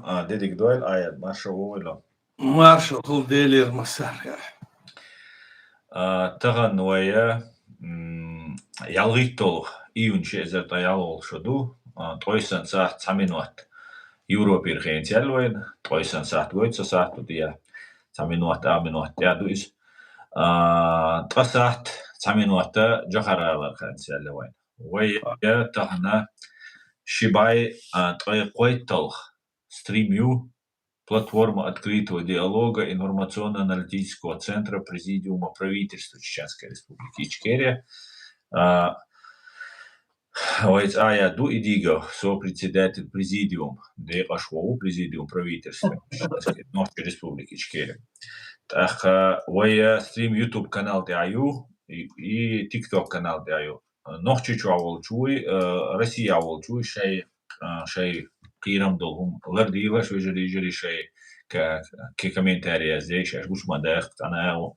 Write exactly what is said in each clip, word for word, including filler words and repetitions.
А, дедик дойла, Аяд, марша вогӀийла. Марша хул Делера массархьа. А, тахан вай, м, ялгӀитталгӀа июнь ши эзар ткъаь ялхлагӀа шо ду. А, ткъо йисан сахьат цхьа минот Европера хенца яьлла вайна. Ткъо йисан сахьат гойту са сахьат тӀехьа. Цхьа минот, а минот тӀехьа ду иза. А, ткъа сахьат цхьа минот Джохар-Оалара хенца яьлла вайна. Вай тахан ши бӀаь, а, ткъаь кхойтталгӀа стрим ю, платформа открытого диалога информационно-аналитического центра Президиума правительства Чеченской Республики Ичкерия. А, вай цӀа Аяд ду, и дийга сопредседатель президиум, декъашхо ву президиум правительства Чеченской, Нохчий Республики Ичкерия. ТӀаккха вай стрим YouTube канал тӀа ю, и, и TikTok канал тӀа ю. Нохчийчохь волчуй, э, Россехь волчуй шай, э, шай кхерам долу хӀума лардийла, вежарий, йижарий, шай ка-, ке комментарий яздеш, аш гучу ма даха, цӀена агӀо.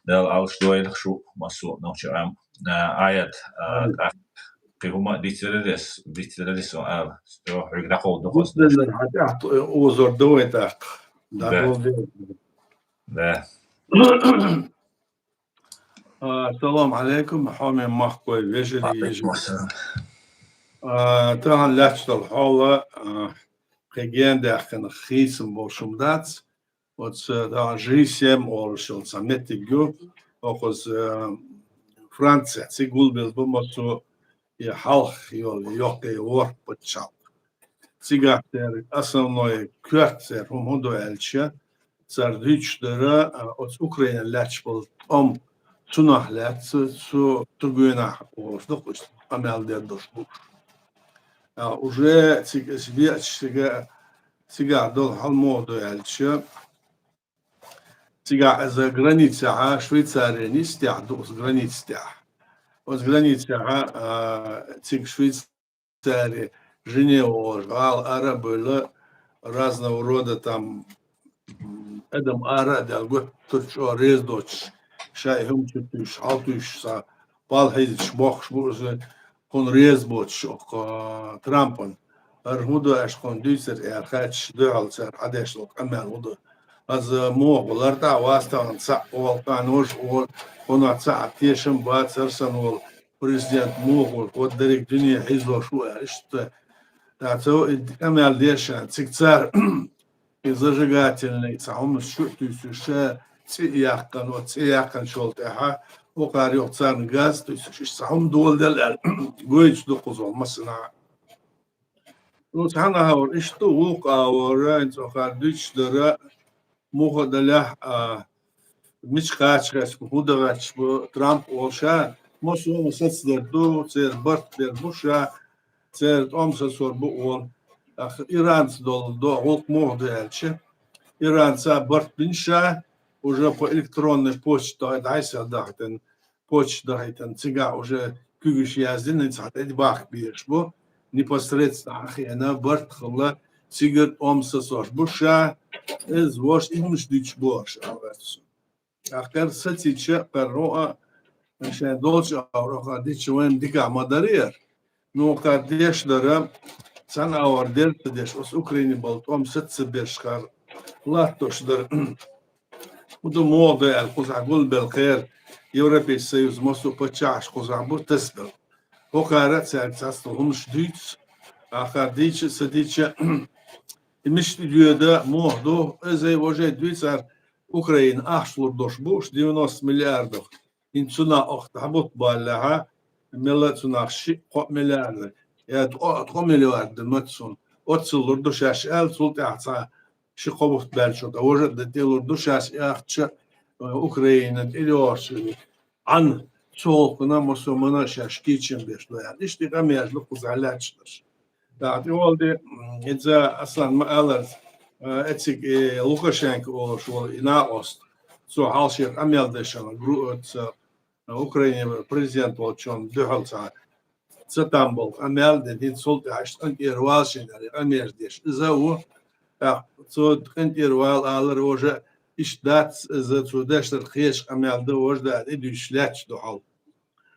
Дала Ӏалаш дойла шу, массо а нохчийн къам. А, Аяд, а, тӀаккха кхин хӀума дицделла деза, дицделла деза ала. Хьоьга дӀакховдо хӀокху. Дицделла хьан тӀехь озор дан вай тӀаккха. Да. ДӀакховдо. Да. А, салам Ӏалайкум, хьоме махкой, вежарий, йижарий. Ӏалайкум ассалам. А, тахана лаьтташ долу хьол, а, кхин гена даьхкина хийцам болуш хӀума дац. Оцу, а, тахана G семь олуш йолу цхьа меттиг ю. Оцу, а, Францехь цига гулбелла бу массо а и хьалха йолу йоккхий ворхӀ пачхьалкх. Цигахь церан основной коьрта церан хӀума хӀун ду аьлча, цара дуьйцуш дара, а, оцу Украинан лаьтташ болу тӀом цунах лаьцна, цу, цу гонах олуш ду-кх уьш къамел дер долуш бу. А, уже цига аса веача, цига, цигахь долу хьал муха ду аьлча, цигахь иза границехь, Швейцарин йистехь ду оцу граница тӀехь. Оцу границехь, а, цига Швейц- Цара Женева олуш гӀала ара а бевлла, разного рода там, м, адам ара а даьлла, гуттар а чӀогӀа реза доцуш, шайн хӀума чу туьйсуш, хьал туьйсуш, цхьа балха хьийзаш бохкуш бу иза, кхунна реза боцуш, оха, а, Трампана. ХӀара хӀун ду аьлча, кхунна дуьйцура аьлла хаьттича, дуьхьал цара Ӏадеш долу къамел хӀун ду. Аса муха лартӀахь а вац тахана цхьаъ олу, кхана важа олу, кхунах цхьа а тешам бац, хӀара санна волу президент муха ву, хӀокху дерриг дуьне хьийзош ву аьлла, иштта. ТӀаккха цо и къамел деш, цига цара и зажигательный цхьа хӀуманаш чу а туьйсуш, цӀе а яьккхина, оцу цӀе яьккхинчул тӀаьхьа, хӀокхара юха царна газ а туьйсуш, иштта цхьа хӀума доладелла аьлла, гойтуш ду кхузахь массанхьа. Ну, цхьана агӀор иштта ду, вукху агӀор, хӀинца оха дуьйцуш дара, муха а далехь, а, мича кхача хеста, хӀун дан гӀерташ бу Трамп олуш а, массо а сацадар ду, церан барт бер бу ша, церан тӀом сацор бу олу. ТӀаккха Иранца долу до-, гӀуллакх муха ду аьлча, Иранца барт бина ша, уже по электронной почте дӀасел дахийтина, почта дахийтина, цигахь уже куьйгаш яздина, цхьа тӀе бахка безаш бу, непосредственно хьахиъна, барт хилла, цигара тӀом сацош бу ша, иза вовшашка и хӀуманаш дуьйцуш бу аша, аьлла цо. ТӀаккха кхара сацийча, кхара хӀун а, шайн долчу агӀор оха дича вайна дикахь ма дарий хӀара. Ну, кхара деш дара, цхьана агӀор дер ца деш, оцу Украине болу тӀом саца ца беш кхара латтош дара. ХӀун ду муха ду аьлла, кхузахь гулбелла кхера, Европейский Союз массо а паччахьаш кхузахь бу тасабелла. ХӀокхара а цаьрга цхьацдолу хӀуманаш дуьйцу, ахара дийча а, ца дийча а, и мишта доьду, муха ду, иза вожий дуьйцу цара, Украина ахча лур долуш бу уьш девяносто миллиардов. ХӀинца цунах оха дӀабутт баллехьа, мелла а цунах ши-кхо миллиард, я ткъо, ткъо миллиард ма ца цунна. Оццул лур ду шаьш аьлла, цул тӀаьхьа цхьа ши-кхо бутт баьлча тӀе важа а дан тӀе лур ду шаьш и ахча, э, Украина тӀе лоруш, Ӏан цу гӀуллакхна массо а мана шаьш кийчам беш ду аьлла. Иштта и къамелаш ду кхузахь лаьтташ дерш. ТӀаккха тӀе волу де, м, иза Аслан ма аллара, э, эциг, э, Лукашенко олуш волу и накъост, цо хьалха шен къамел дешна, гру-, оцу, э, Украине президент волчунна дуьхьал цхьа ца там болу къамел дина, хӀинца цул тӀаьхьа иштта къинтӀера вала шена аьлла, и къамелаш деш иза а ву. ТӀаккха цо къинтӀера вала алара, важа иштта дац иза, цо дешнарг кхечу къамел дан важа дан и дуьйцуш лаьтташ ду хьал.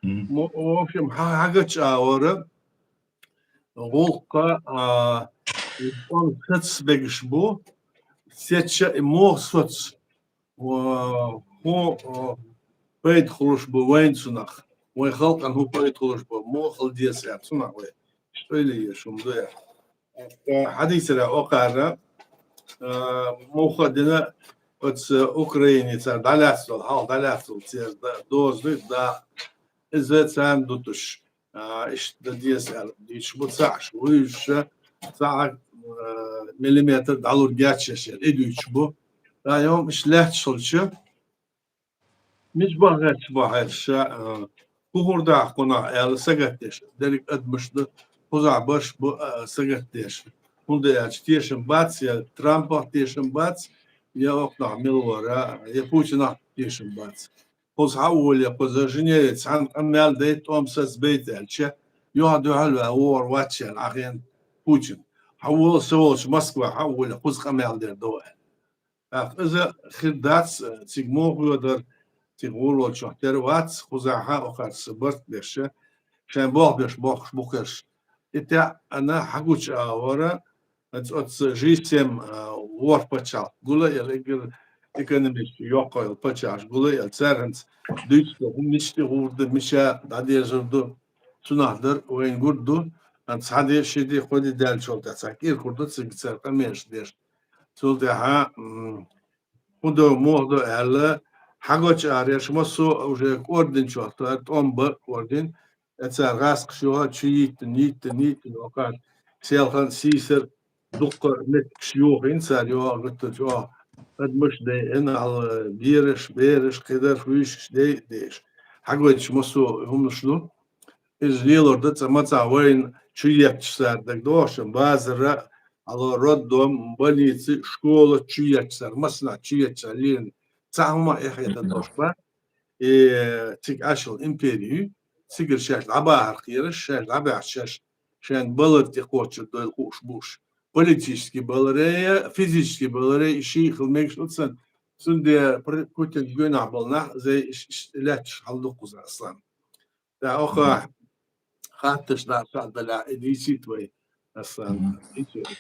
Мгм. Мо-, в общем, хьа-, хьагача а вара, гӀуллакха, а, Ам сац бегаш бу, сецча и мох соц, хӀун пайда хулаш бу вайна цунах, вайн халкъан хӀун пайда хулаш бу, мох хила деза аьлла цунах вай. Шойла еш хӀума ду аьлла. Хьадийцар окхара, муха дина оцу Украине цара дӀалаьцна долу, хьалха дӀалаьцна долу церан доза ду, дакъа. Иза царна дутуш, иштта дан деза аьлла, дийцаш бу цхьаъ, вуьйжуша цхьа миллиметр дӀалур гечъеш аьлла, и дуьйцуш бу. Ткъа йом иштта лаьтташ хилча, мича бахарча бахьара ша, хӀун хӀур дахьа кхунах аьлла сагатдеш, дерриг адамаш ду, кхузахь барш бу сагатдеш. ХӀунда аьлча тешам бац, я Трампах тешам бац, я окхунах милвара, я Путинах тешам бац. Кхуза хьан а воле, кхуза Женеве цхьаьна къамел дайта, тӀом саца бейта аьлча, юха дуьхьал ваьлла вогӀур вац аьлла Ӏахена Путин. Хьан вола, со волчу Москва хьан а воле, кхуза къамел дер до аьлла. ТӀаккха иза хир дац, цига муха йодар, цига гӀур волчохь тера вац, кхузахьа охарца барт беша, шайн болх беш бохкуш бу кхерш. И тӀе ана хьагучу агӀора, оцу G семь ворхӀ пачхьалкх гула а яла, эггара экономически йоккха йолу пачхьалкхаш гула а яла, цаьрхьанца дуьйцу хӀума мича тӀе гӀур ду, мича дӀадезар ду, цунах дар вайна гур ду, цхьа де, ши де, кхо де даьллачул тӀаьхьа цхьа кӀира хӀур ду цига цара къамелаш деш. Цул тӀаьхьа, м, хӀун до, муха до аьлла, хьагочу ареш массо а уже кӀординчохь тӀом бан кӀордин, цара гӀаскхаш юха чу йиттина, йиттина, йиттина, окхар селхан сийсар дуккха меттигаш йохийна цара, йоха гуттар чӀогӀа адамаш дайина, хьала бераш, бераш, кхидар, вуьйшаш дей а деш. Хьагойтуш массо а хӀуманаш ду. Иза лелор ду, цкъа мацахь вайна чу етташ цара дагадогӀуш, базара, ало, роддом, больница, школа чу етташ цара, массанхьа чу етташ цара лелийна. Цхьа хӀума эхь хета долуш бац. И цига Ӏаш йолу импери ю, цигара шаьш дӀабахьар кхераш, шаьш дӀабаьхьаш, шаьш шайн балар тӀе кхочур дойла хууш буш. Политически баларе я, физически баларе, и шиъ хила мегаш ду царна. Цундела Пр-, Путин гуьнахь болу нах, зай иш-, иш-, лаьтташ хьал ду кхуза, Аслан. ТӀаккха оха хатташ дӀа ша далахь, и дийцийта вай, Аслан. Мгм. Дийцийта.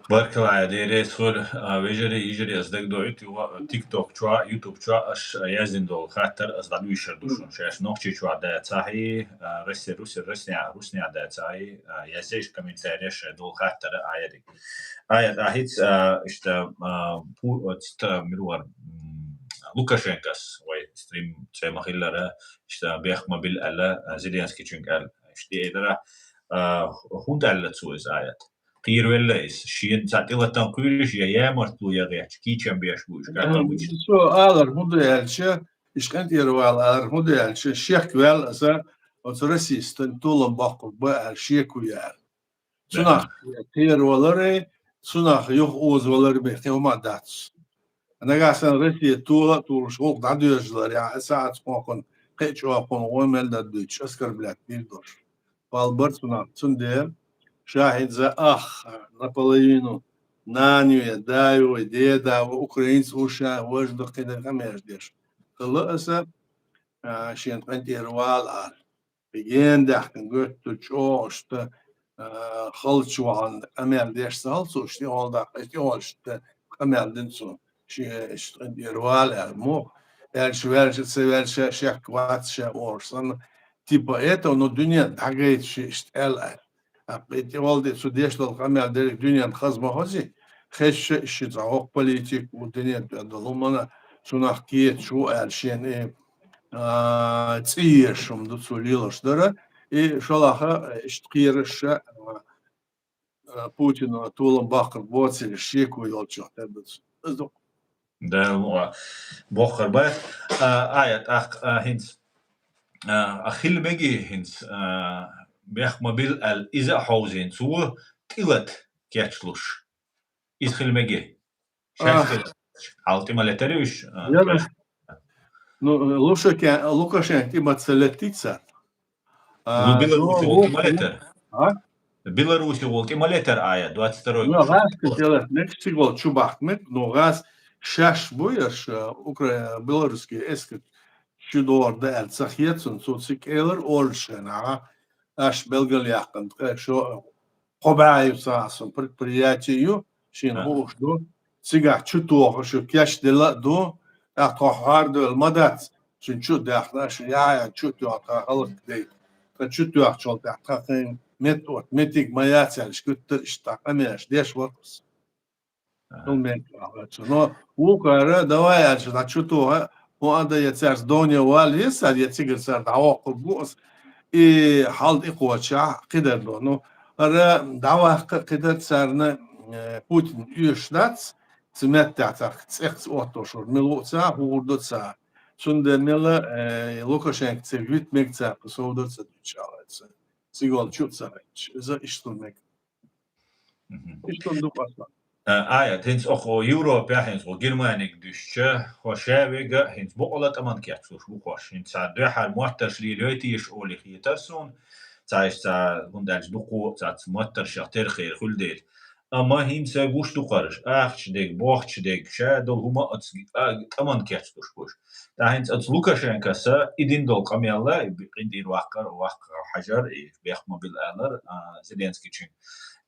Баркалла, Ӏа деррес хуьлу, а, вежарий, йижарий, ас дагадоуьйту, ва-, TikTok чохь, YouTube чохь аш, а, яздина долу хаттар ас дӀадуьйшур ду шуна. Шаьш Нохчийчохь дацахьий, а, Россия, Руси-, Русня-, Руснехь дацахьий, а, язъеш комментареш шайн долу хаттара Ӏа ядиг. Ӏа яд, а, хӀинца, а, иштта, а, пу-, а, ц-, та-, мила вара, м, Лукашенкос, вай стрим цӀе ма-хиллара, иштта бехк ма-билла аьлла, а, Зеленскийчуьнга аьлла, иштта диэдара, а, хӀунда аьлла цо иза, Ӏа яд? Кхийрвелла иза, шена цхьа тӀелатан кхуьйлуш я ямартло я гӀерташ, кийчам беш бу уьш, катам бу уьш. Со алар хӀун ду аьлча, иш къинтӀера вала алар хӀун ду аьлча, шек ваьлла аса оцу Россиястан толам боккхург ба аьлла, шеко яра. Цунах кхера валаре, цунах юха оза валар бе, кхин хӀума дац. Нагахь санна Россия тола а толуш, гӀуллакх дӀадоьжалар, я аса аца кхокхун, кхечӀокхун, гӀо мел дан дуьйцуш, оскорблять дийр долуш. Пал бар цунах, цундела ша хӀинца ах, наполовину, нана ю я, да ю вай, деда ву, украинец ву ша, важа ду кхидерг къамеш деш. Хилла аса, а, шен къинтӀера вала ала. Гена даьхкина гоьтту чӀогӀа иштта, а, халчу вахана къамел деш ца хьал цо, иштта тӀехула даккха, иштта тӀехула иштта къамел дина цо. Шен иштта къинтӀера вала аьлла, муха аьлча, ваьлча, ца ваьлча, шек вац ша оха санна. Типа этого, ну, дуьнен дӀагайта ши иштта аьлла аьлла. ТӀаккха и тӀехула де цу деш долу къамел дерриг дуьнен хаза ма хозий. Хезча, ши цхьа хӀокху политик ву, дуьнен тӀе долу хӀумана, цунах кхеташ ву аьлла шена и, а, цӀе еш хӀума ду цо лелош дара. И шолгӀа, иштта кхераш ша, а, Путина толам баккхарг боцийла шеко йолчух тера ду цо. Иза ду. Дала мукъа боккхар бац. А, Ӏа яд, тӀаккха, а, хӀинца, а, а, хила меги хӀинца, а, бехк ма-билла аьлла, иза а хьовзийна, цо тӀелата кечлуш. Иза хила меги. Шаьш хила. Хьал тӀе ма летара уьш, а, яра. Ну, Лушаке-, Лукашенко тӀе ма ца леттий цара. А, ну, Беларуси ну, волу тӀе ма летара. А? Беларуси волу тӀе ма летара, Ӏа яд, двадцать второй. Ну, гӀаз тӀе лет, Мексика волу чу бахка мет, ну, гӀаз шаьш бу ерш, а, укра-, белорусский эскар чу догӀур да аьлла ца хета цунна, цо цига элира олуш хенахь, аш белгалъяьккхина, ткъа шо Кхо бӀаь ю цхьа а сун предприятие ю, шийна хууш ду, цигахь чу тохуш ю, кечделла а ду, тӀаккха тхо хьардевлла ма дац, шун чу а даьхна, шун яхьян чу а тоьхна, тхан хӀаллакдайта. Тхан чу тоьхначул тӀаьхьа тхан кхин метта отта меттиг ма яц аьлла, гуттар а иштта къамелаш деш вара-кх со. Ага. Хьул меттиг вахар со. Но вукхара, давай аьлча, дӀа чу тоха, хӀун а дан, я цаьрца довне вала веза цар, я цигара цар дӀавоккхург ву ас. И хьал тӀекхочахь, кхидӀа ду. Ну, хӀара дӀаваккха кхидӀа царна, э, Путин оьшуш дац, цу меттехь цхьа цӀехца оттуш вара, мила ву ца, хӀун хир ду ца. Цундела мила, э, Лукашенко ца вита мега ца, кху сов дар ца дуьтуш аьлла ца. Цига чу а ца хьаьжча. Иза иштта мега. Мгм. Иштта ду-кх аса. Э, Аят, хӀинца оха Европехь хӀинца гӀо Германиг дуьсча, хӀо ша вега хӀинца бокъала тӀаман кечлуш ву хӀорш. ХӀинца цхьа дуьххьара моттарш лелойтийша олий хетар суна, цхьа иштта цхьа, хӀунда аьлча дукха цхьа моттаршех терхар хуьлу дела. Амма хӀинца гуш ду-кх хӀорш, ахча дега, бохча дега, ша долу хӀума оцу, а, тӀаман кечлуш гуш. ТӀаккха хӀинца оцу Лукашенкос и дина долу къамел, и би-, къинтӀера ваккхар, ваккха хьажар, и бехк ма билла алар, а, Зеленскийчуьнга.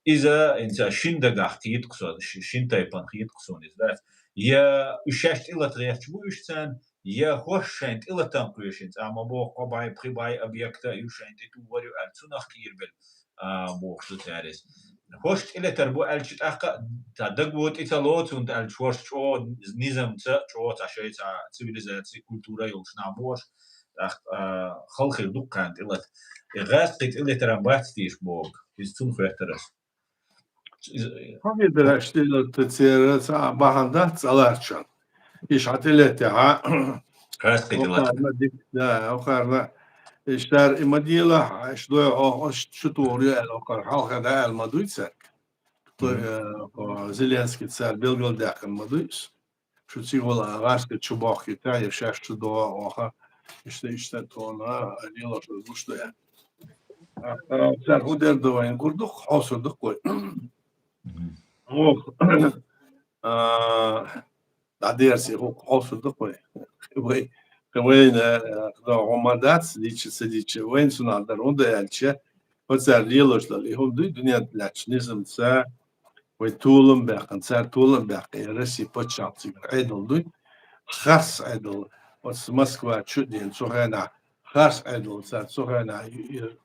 Иза хӀинца шина дагахь хета-кх со, ши-, шина тайпана хета-кх суна иза, дац. Я уьш шаьш тӀелата гӀерташ бу уьш царна, я хӀорш шайна тӀелатам кхоьшина, цкъа ма боху, кхо бӀе, пхи бӀе объекта ю шайна тӀетухур ю аьлла, цунах кийрабелла, а, бохуш ду цара иза. ХӀорш тӀелетар бу аьлча, тӀаккха а цхьа дагавон тӀе ца лоцу, хӀунда аьлча хӀорш чӀогӀа низамца, чӀогӀа цхьа шайн цхьа цивилизаци, культура йолуш нах бу хӀорш, тӀаккха, а, хала хир ду-кх кхарна тӀелата. И гӀаскхий тӀелетаран бац теша боху, иза цунна хоьттура ас. Хьо хетараш тӀелата церан цхьа а бахьана дац цӀа ларчан. Иштта хьан тӀелетехьа. Кхаьскхий тӀелата. Охарна дик-, да, охарна. Иштта и ма делахь, иштта дой хьо, аш чу тухур ю аьлла, охар хьалха да аьлла ма дуй цаьрга. Той, э, о, Зеленский цара белгалдаьккхина ма дуй ас. Шу цига вала гӀаскхи чу бохкийта, я шаьш чу догӀа оха. Иштта, иштта тхуна, а, лелош гуш ду аьлла. А, а, цара хӀун дер ду вайн гур ду-кх, хьовсур ду-кх вай. Мгм. Ох, а, дӀадерси хӀу-, хьовсур ду-кх вай. Вай, вайна, а, хӀума дац, дича, ца дича, вайн цунах дар хӀунда аьлча, оцара лелош дала, и хӀума дуй дуьнен тӀа лаьтташ низамца, вай толам баьккхина, цара толам баьккхина, Россия пачхьалкх цигара Ӏедал дуй, харц Ӏедал, оцу Москва чу а дена, цу хенахь харц Ӏедал, цара цу хенахь и, и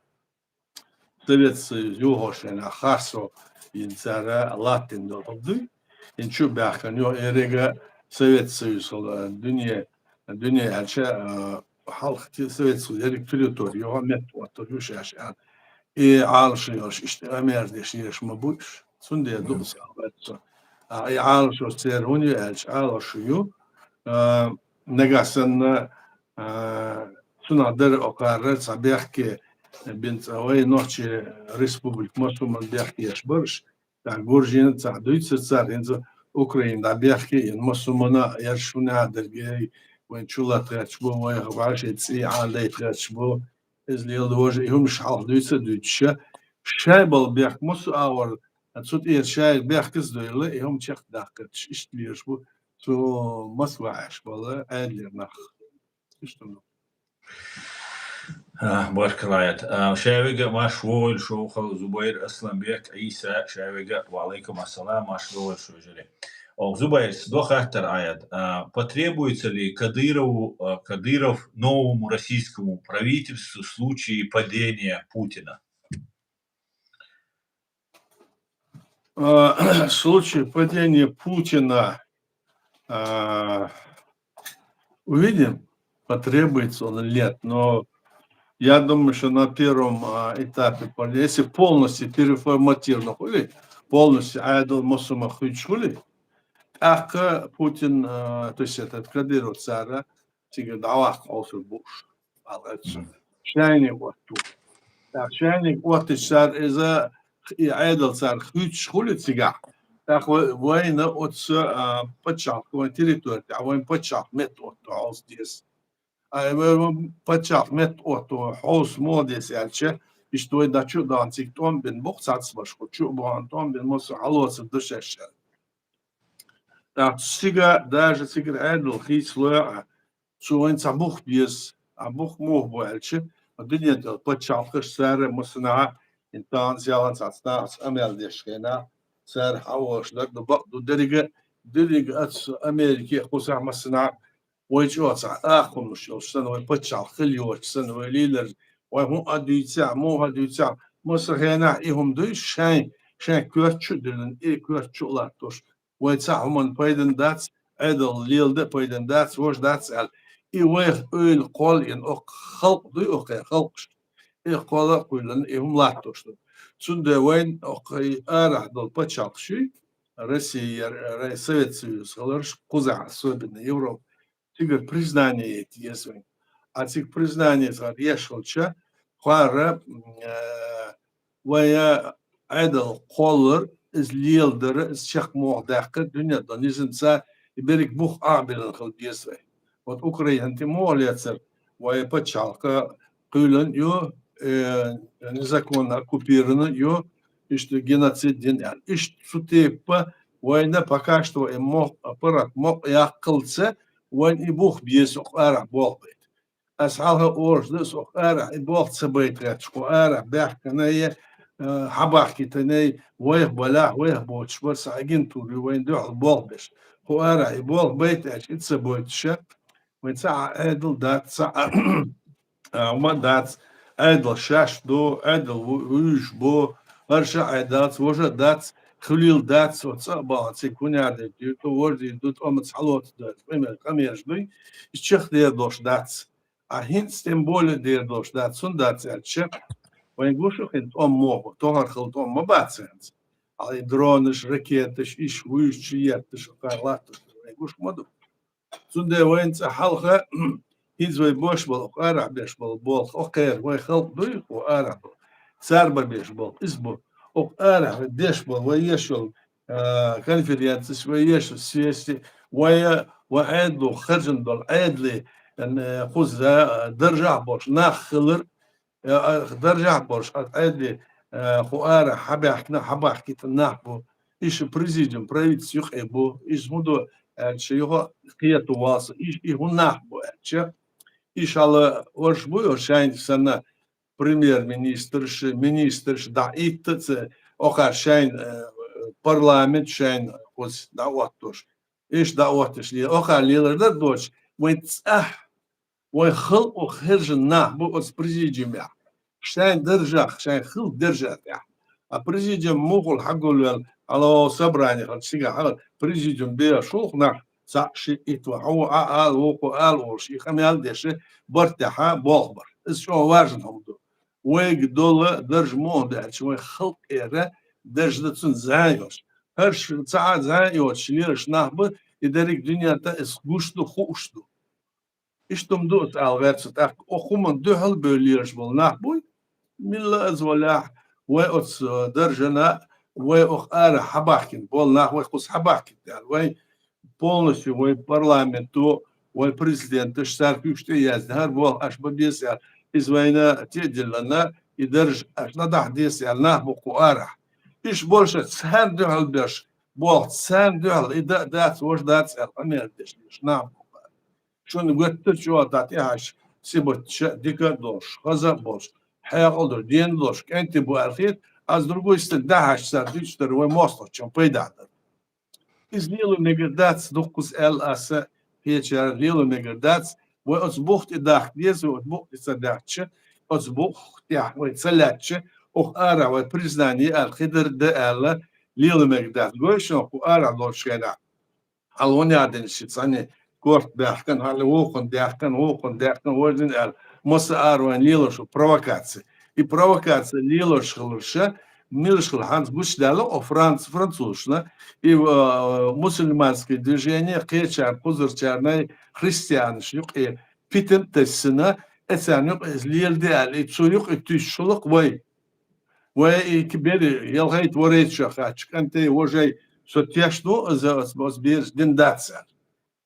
Совет Союз юхошина харцо йина цара латтина долу дуй. Ин чу баьхкина ю эрега Совет Союз, э, дуьне, дуьне аьлча, э, хьалха ти-, Совет Союз ерриг территори юха метта оттур ю шаьш аьлла. И Ӏалашо йолуш иштта Ӏамер деш еш ма бу уьш. Цундела ду-кх аса аьлла цо. А и Ӏалашо церан хӀун ю аьлча, Ӏалашо ю, э, нагахь санна, а, цунах дара окхара цхьа бехке бина цкъа вай нохчи республика массо а бехке еш бараш, цхьа гуржина цхьа дуьйцура цара, хӀинца Украина дӀа бехке йина массо а ерш хӀуна а дерг, вайн чу латхерч бу, вай вӀаши цӀий Ӏан дайтхерч бу, иза лела дожа, и хӀумаш хьалха дуьйца а дуьйцуша, шай бала бехк массо а агӀор, цу тӀера шай бехкаца дойла, и хӀума чекхдаккхарч, иштта лелаш бу, цу Москва Ӏаш бала Ӏедалера нах. Иштта ду. А, баркалла, Аят. А, ша вега марш вогӀийла шо, хала Зубайр, Асланбек, Ӏийса, ша вега, ва Ӏалайкум ассалам, марш вогӀийла шо, вежарий. О, Зубайр, со хаттар, Аят. А, потребуется ли Кадырову, а, Кадыров новому российскому правительству в случае падения Путина? А, в случае падения Путина, а, увидим, потребуется он или нет, но я думаю, что на первом, а, этапе, пол-, если полностью переформатирован хуьлий, полностью Ӏедал массо а хуьйцуш хуьлий, тӀаккха Путин, а, то есть этот Кадыров цара, цига дӀаваккха хьовсур бу уьш, аьлла цо. Мгм. Шайниг отту. ТӀаккха шайниг оттича цара иза и Ӏедал цара хуьйцуш хуьлий цигахь, тӀаккха вай-, вайна оцу, а, пачхьалкх, вайн территори тӀехь вайн пачхьалкх метта отту хьовса деза. А, вай, вайн пачхьалкх метта отту хьовса муха деза аьлча, иштта вай дӀа чу а дахана цига тӀом бина бу-кх цхьацца башхо, чу а бахана тӀом бина массо а хьалоцур ду шаьш аьлла. ТӀаккха цига, даже цигара Ӏедал хийцалойла, цо вайна цхьа бух беза, а бух муха бу аьлча, дуьнен тӀехь пачхьалкхаш цара массанхьа ин тахан зелан цац нахаца амел деш хенахь, цара хьавош даг ду, бакъ ду, деррига, деррига ац Америке кхузахь массанахь вай чӀоцахь ахкхумнаш йолуш санна, вай паччахь хила йоцуш санна, вай лидер, вай хӀун а дуьйцехь, муха а дуьйцехь, масса хенахь и хӀума дуй, шайн, шайн коьртачу а диллина, и коьртачу а латтош, вай цхьа хӀуманна пайдан дац, Ӏедал леладан а пайдан дац, важа дац аьлла. И вайх ойла кхолла йина, оха халкъ дуй, оха халкъаш. И кхолла а кхоьллина, и хӀума латтош ду. Цундела вайн оха и арахь долу пачхьалкхаш юй, Россия, Ре-, Совет Союз хиларш, кхузахь особенно Европа, цигара признание яйта еза вайн. А цига признание цара еш хилча, кхара, м, э, вайн Ӏедал кхоллар, иза леладар, иза чекх муха даьккхар, дуьненна долу низамца и берриг бух Ӏамабиллина хила беза вай. Вот Украина тӀе муха лецар, вайн пачхьалкх кхоьллина ю, э, незаконно оккупирована ю, иштта геноцид дина аьлла. Иштта цу тайпа вайна пока что и мохк, аппарат мохк яккхалца, вайн и бух беза оха арахь болх байта. Ас хьалха олуш ду, ас оха арахь и болх ца байта гӀерташ, кху арахь баьхкинай, э, хьабахкийтинай, вайх балахь, вайх боцуш бара, сан агентура ю, вайн дуьхьал болх беш. Кху арахь и болх байта аьлча, и ца бойтуша, вайн цхьа а Ӏедал дац, цхьа а, а, хӀума дац, Ӏедал шаьш ду, Ӏедал ву-, вуьйш бу, хӀара ша Ӏедалц, важа дац, хуьлийла дац, оцу цӀа а бахьа, цига хӀун яр дерг дийр ду, важа дийр ду, тӀомаца хьалоцу ду, къамел-, къамелаш дуй, и чехдер долуш дац. А хӀинца тем более дер долуш дац, цунна дац аьлча, вайн гуш ю хин тӀом моху, тохар хила тӀом ма бац хӀинца. Хьала и дронаш, ракеташ, иш вуьйш, етташ, кхара латташ, вайн гуш ма ду. Цундела вайн цӀа хьалха, хӀинца вай бош болу, оха арахь беш болу болх, оха кхера вай халкъ дуй, оха арахь болу. Цара бан беш болу, иза бу. Оха арахь деш болу, вай еш йолу, а, конференцеш, вай еш съезды, вай, вай Ӏедало хержина долу Ӏедале, э, кхуза, а, даржахь болуш нах хилар, э, а, даржахь болуш, а, Ӏедале, э, кху арахь хьабаьхкина, хьабахкийтина нах бу. Иша президиум, правительство юкъе бу. Иша хӀун ду аьлча, юха кхета валса, и, и хӀун нах бу аьлча. Иша хьала орш бу, шайна санна, премьер-министрш, министрш дӀа итта ца, оха шайн, э, парламент шайн кхуз дӀаоттуш. Иш дӀаоттуш ле, оха лелар дар доцуш, вайн цӀахь, вайн халкъо хержина нах бу оцу президиумехь. Шайн даржах, шайн хилла даржа тӀехь. А президиум мухула хьагулвел, хьала собрани хилча, цигахь хьала президиум бен шулх нах, цхьаъ, шиъ, итт ван, хьо а ала, вукхо ала олуш, и къамел а деш, барт тӀехь болх бар. Иза чӀогӀа важна хӀума ду. Вайга дола дарж муха ду аьлча, вайн халкъера дарж дан цунна зӀе йолуш. ХӀорш цхьа а зӀе йоцуш лелаш нах бу, и дерриг дуьнен тӀа иза гуш ду, хууш ду. Иштта хӀума ду аса ала гӀерта цу тӀаккха. Оха хӀуманна дуьхьал бевлла лелаш болу нах буй, милла а из валахь, вай оцу, э, даржана, вай оха ара хьабахкина болу нах, вай кхуза хьабахкина аьлла, вай полностью вай парламенто, вай президенташ цара куьйгаш тӀе а яздина, хӀара болх аша бан беза аьлла, иза вайна тӀе а диллина, и дарж аша дӀадахьа деза аьлла, нах бу кху арахь. Иштта болуша царна дуьхьал беш, болх царна дуьхьал, и дан а дац, важа дац аьлла, къамел деш лелаш нах бу кху арахь. Шуна гоьттар чӀогӀа дӀа тӀехьаьжча, сибатша дика а долуш, хаза а болуш, хьекъал долуш, ден долуш, кӀентий бу аьлла хета, а с другой стороны, дӀахьаьжча цара дуьйцуш дара вай мостагӀчун пайда дара. Иза лело мегар дац, дуккхаза аьлла аса, кхечара лело мегар дац, вай оцу бух тӀе дахка деза, вай оцу бух тӀе ца даьхча, оцу бух тӀехь вай ца лаьттача, оха арахь вай признание аьлла, хи дар да аьлла, лело мегар дац. Гой шуна, кху арахь долчу хенахь. Хьала вон яр дина ши цхьаьна корта баьхкина, хьала вукхунна даьккхина, вукхунна даьккхина, вождина аьлла, масса ара вайн лелаш ву провокаци. И провокаци лелаш хиларша, милаш хила хьанца гучудаьлла, о, франц-, французашна, и, а, мусульманское движение, кхечарна, кхузарчарна, христианаш юкъе питам тассина, эцарна юкъе иза леладе аьлла, и цу юкъе туьйсуш хиларх вай. Вай и ки бери, ялхайта варайта шо хаьттича, кӀантий, вожий, со тешна ву, иза ас, ас бераш дина дац аьлла.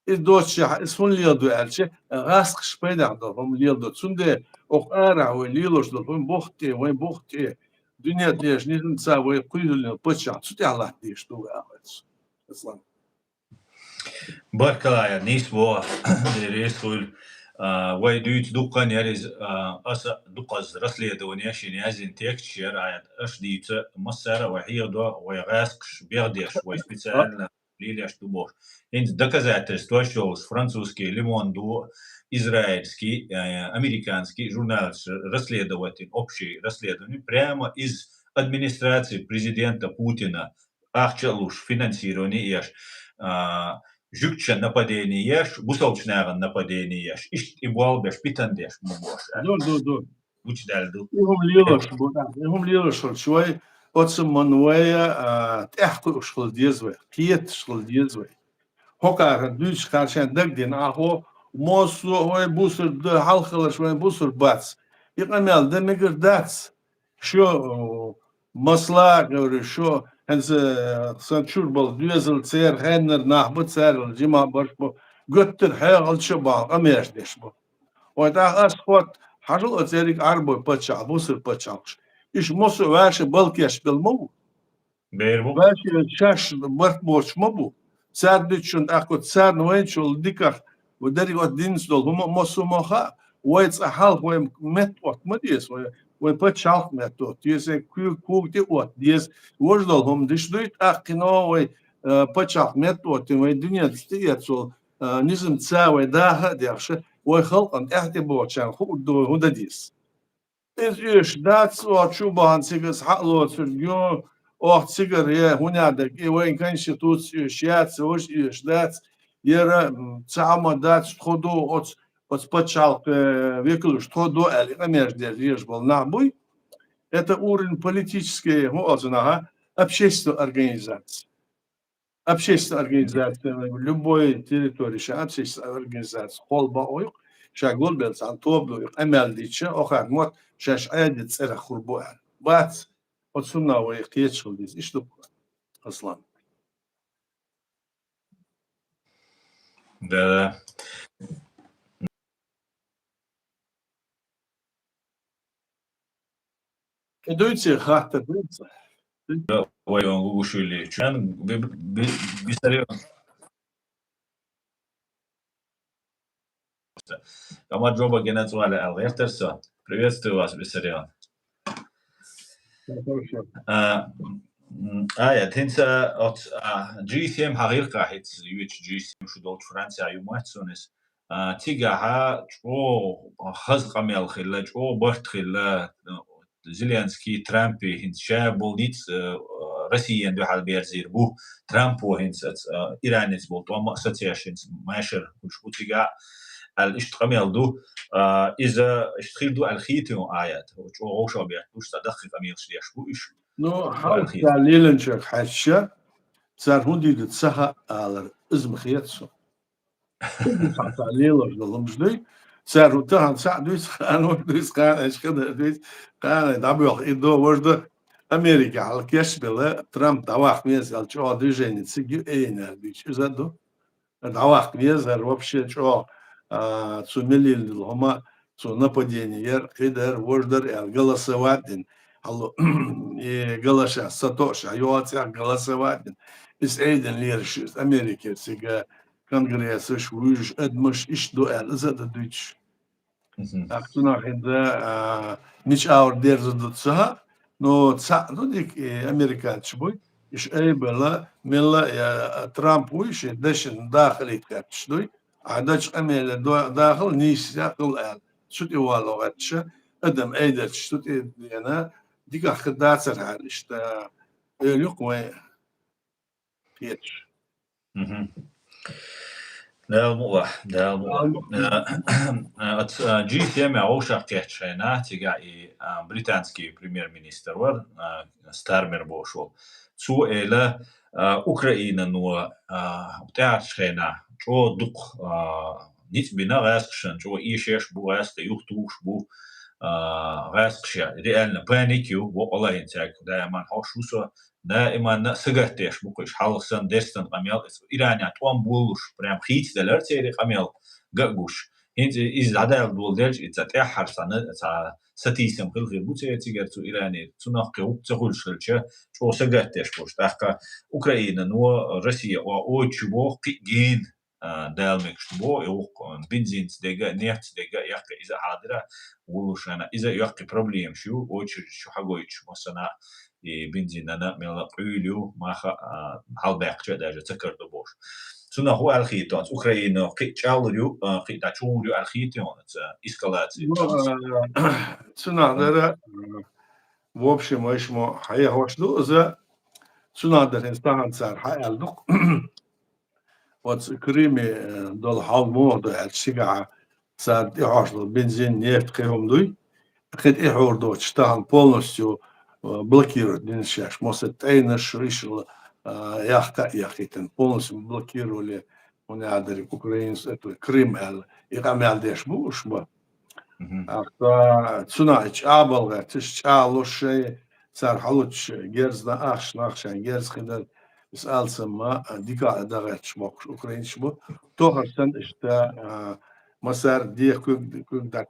Иза доццушехь, иза хӀунда леладо аьлча, гӀаскхаш пайдехь долу хӀума леладо. Цундела оха арахь вай лелош долу хӀума бух тӀе, вайн бух тӀе, дуьнен тӀехь низамца вай кхоьллина паччахь цу тӀехь латта дезаш ду вай, аьлла. Аслан. Баркалла, нийса боху, Дела реза хуьлда. А, вай дуьйцу дуккха а яр иза, а, аса дукхаза расследование шина яздина тексташ яр, а, аша дийца массара а вай хьехадо, вай гӀаскхаш бехдеш, вай специально лелаш ду бохуш. ХӀинца доказательстваш йолуш французский Le Monde, израильский, э, американский журналист расследовать, общий расследование, прямо из администрации президента Путина ахча а луш, финансирование еш, а, жуьгтичан нападение еш, бусалбачу нахана нападение еш, иштта и болх беш, питана деш ма бу аша. Ду, ду, ду. Гучудаьлла ду. И хӀума лелош бу, да. И хӀума лелош хилча вай, оцу ман вай, а, тӀаьхьакхуьуш хила деза вай, кхеташ хила деза вай. ХӀокхара дуьйцучу хана шайн дагадина ахьо, массо а вай бусург ду, хьалхалаш вай бусург бац. И къамел дан мегар дац. Шо, о, масала а гӀеври, шо, хӀинца, э, сан чуьра болу доьзал церан хеннара нах бу, царал жима барш бу, гуттар а хьекъалча а бахьа къамеш деш бу. Вай тӀаккха ас хотта, хьажал оцу ерриг Ӏарбой паччахь, бусар паччахьалкхаш. Иша массо а ваьши балкеш белла ма бу. Бер бу. Ваьши шаьш барт боцуш ма бу. Цара дуьйцучунна тӀаккха царна вайначул диках, вай дерриг оцу динца долу хӀума а массо а ма хаьа, вай цкъа хьалха вай метта отта ма деза, вай, вай паччахьалкх метта отта деза, вай куьйга, куьйга тӀе отта деза. Важа долу хӀума диш дуй, тӀаккха кхино вай, э, паччахьалкх метта оттина, вай дуьненца тӀеэццол, э, низам ца вай даха а дехша, вай халкъана тӀаьхьа тӀебогӀучарна хуур ду вай хӀун дан деза. Иза оьшуш дац, оха чу бахана цига аса хьа а лоцург ю, оха цигара я хӀун яа дерг, и вайн конституци оьшуш яц, важа оьшуш дац, яра, м, цхьа а ма дац, тхо ду, оцу, оцу пачхьалкх, э, векалуш тхо ду аьлла, и къамеш деш езаш болу нах буй. Это уровень политической, хӀун оцу наха, общественной организации. Общественная организация, любой территори ша общественная организация, холба ойкъу, ша гулбел цхьана тоба ду, къамел дича, охар мотт, шаьш Ӏедин цӀерах хур бу аьлла. Бац, оцунна вай кхечахал деза. Иштта ду, Аслан. Да, да. И дуьйций, хаттар дуьйций. Вай он Гугушвили. Чуян би-, би-, Бисарион. Амма жоба гена цвала ал гертер со. Приветствую вас, Бисарион. А, м, а, я, тинца, от, а, джи семь хьагъирка хиц, юич джи семь шу долчу Франция юмац сунис. А, цигахьа чӀогӀа хаза къамел хилла, чӀогӀа барт хилла, а, Зеленский, Трампи хӀинца ша болу ницкъ, а, Россиян дуьхьал берзийр бу. Трампо хӀинца, а, Иранец болу тӀом а сацеш хӀинца машар хуьлуш бу цигахь, аьлла иштта къамел ду. А, иза иштта хир ду аьлла хийти хьуна, а, я, чӀогӀа вовшах берталуш, цхьа даккхий къамелаш деш бу уьш. Ну, хьалха леланчех хьаьжча, цара хӀун дийр ду ца хаьа алар, иза ма хета со. Иза ма хаьа, цара лелош долу хӀумаш дуй. Цара хӀун тахана цхьаъ дуьйцу, кхана хӀун дуьйцу, кхана эчу кадар дуьйцу, кхана дӀабоьлху и до, важа до. Америка хьалкеш а белла, Трамп дӀаваккха веза аьлла, чӀогӀа движение цига ю, Эйнар дуьйцу. Иза а ду. ДӀаваккха веза хӀара вообще чӀогӀа, а, цу меллина долу хӀума, цу нападение яр, кхидара, важа дара аьлла, голосовать дина. Хьалло, и галаша, сатоъ ша, йоцӀех голосовать дина. Иза Эйден лераш, иза Америкера цига конгрессаш, вуьйжаш, адамаш, иштта ду аьлла, иза а дан дуьйцуш. Мгм. ТӀаккха цунах хӀинца, а, мича аура дерза ду ца хаьа, но цхьаъ ду дика, и американцаш буй, иша айбала, мелла а, я, Трамп вуй, шен дашна дахалийта гӀерташ дуй, а дачу къамеле до-, дахал нийса хила аьлла, цу тӀе вало гӀерташа, адам айдарчаш цу тӀе дена, дикахь хир дацар хьаьлла, иштта, эли юкъа вай. Кхеташ. Мгм. Дала мукъ лахь, Дала мукъ лахь. Дала мукъ лахь. Э, э, оц, э, джи семь вовшах кхетчхьайна, цигахь и, а, британский премьер-министр вара, а, Стармер бохуш волу. Цо эла, а, Украинано, а, тӀаьхьарчхьайна чӀогӀа дукха, а, ницкъ бина гӀаьскхашна, чӀогӀа эшеш бу гӀаьскхи, юхатухуш бу, а, гӀаьскхаша. Реально паника ю, бокъала хӀинца даиман хьош ву со, даиманна а сагатдеш бу-кх уьш, хьалха санна, дерстан къамел, Иранехь тӀом болуш, прям хийцаделира церан къамел ган а гуш. ХӀинца иза дӀадаьлла доладелча, и цхьа тӀаьххьара цхьа на-, цхьа сатийсам хила хир бу церан цигара цу Иранера, цунах кхин гӀуллакх ца хуьлуш хилча, чӀогӀа сагатдеш болуш. ТӀаккха Украинано, Россия, о-, ойчу боху кхин а гена, а, дала мегаш бо, и вукх, а, бензинца дега, нефтца дега, яккха иза хьадира, вулушана. Иза йоккхий проблемаш ю, очередь шу хьагойтуш, массана, и бензинана мела къуьйла ю, маха, а, хьалбаьккхача даже ца карду бош. Цунах хӀу аьлхийтонца, Украина кхи чалур ю, а, кхи да чугур ю аьлхийтонца, эскалация. Ну, тонца. А, цунах дара, а, в общем, айшмо хьехош ду, за цунах дара хин стахан цар хьаалдук. Оцу Крыме, э, долу хьал муха ду аьлча, цигахь цара тӀехьош долу бензин, нефть кхин хӀума дуй. Кхин тӀехьор доцуш тахана полностью, э, блокировать дина шаьш. Масса тӀайнаш, ишла, э, яхка а яхийтина. Полностью блокировали, хӀунда аьлла дерг, Украинас, это, Крым аьлла. И къамел деш бу уьш бан. Мгм. ТӀаккха цунах и чӀагӀбала гӀерташ, чӀагӀлуш шайн цара хьалучу герзна ахча нах шайн герз хидар, иза алсамма, а, дика а дагӀерташ боккхуш украинцаш бу. Тохар санна иштта, а, масар дехкуьг, куьг дӀа-,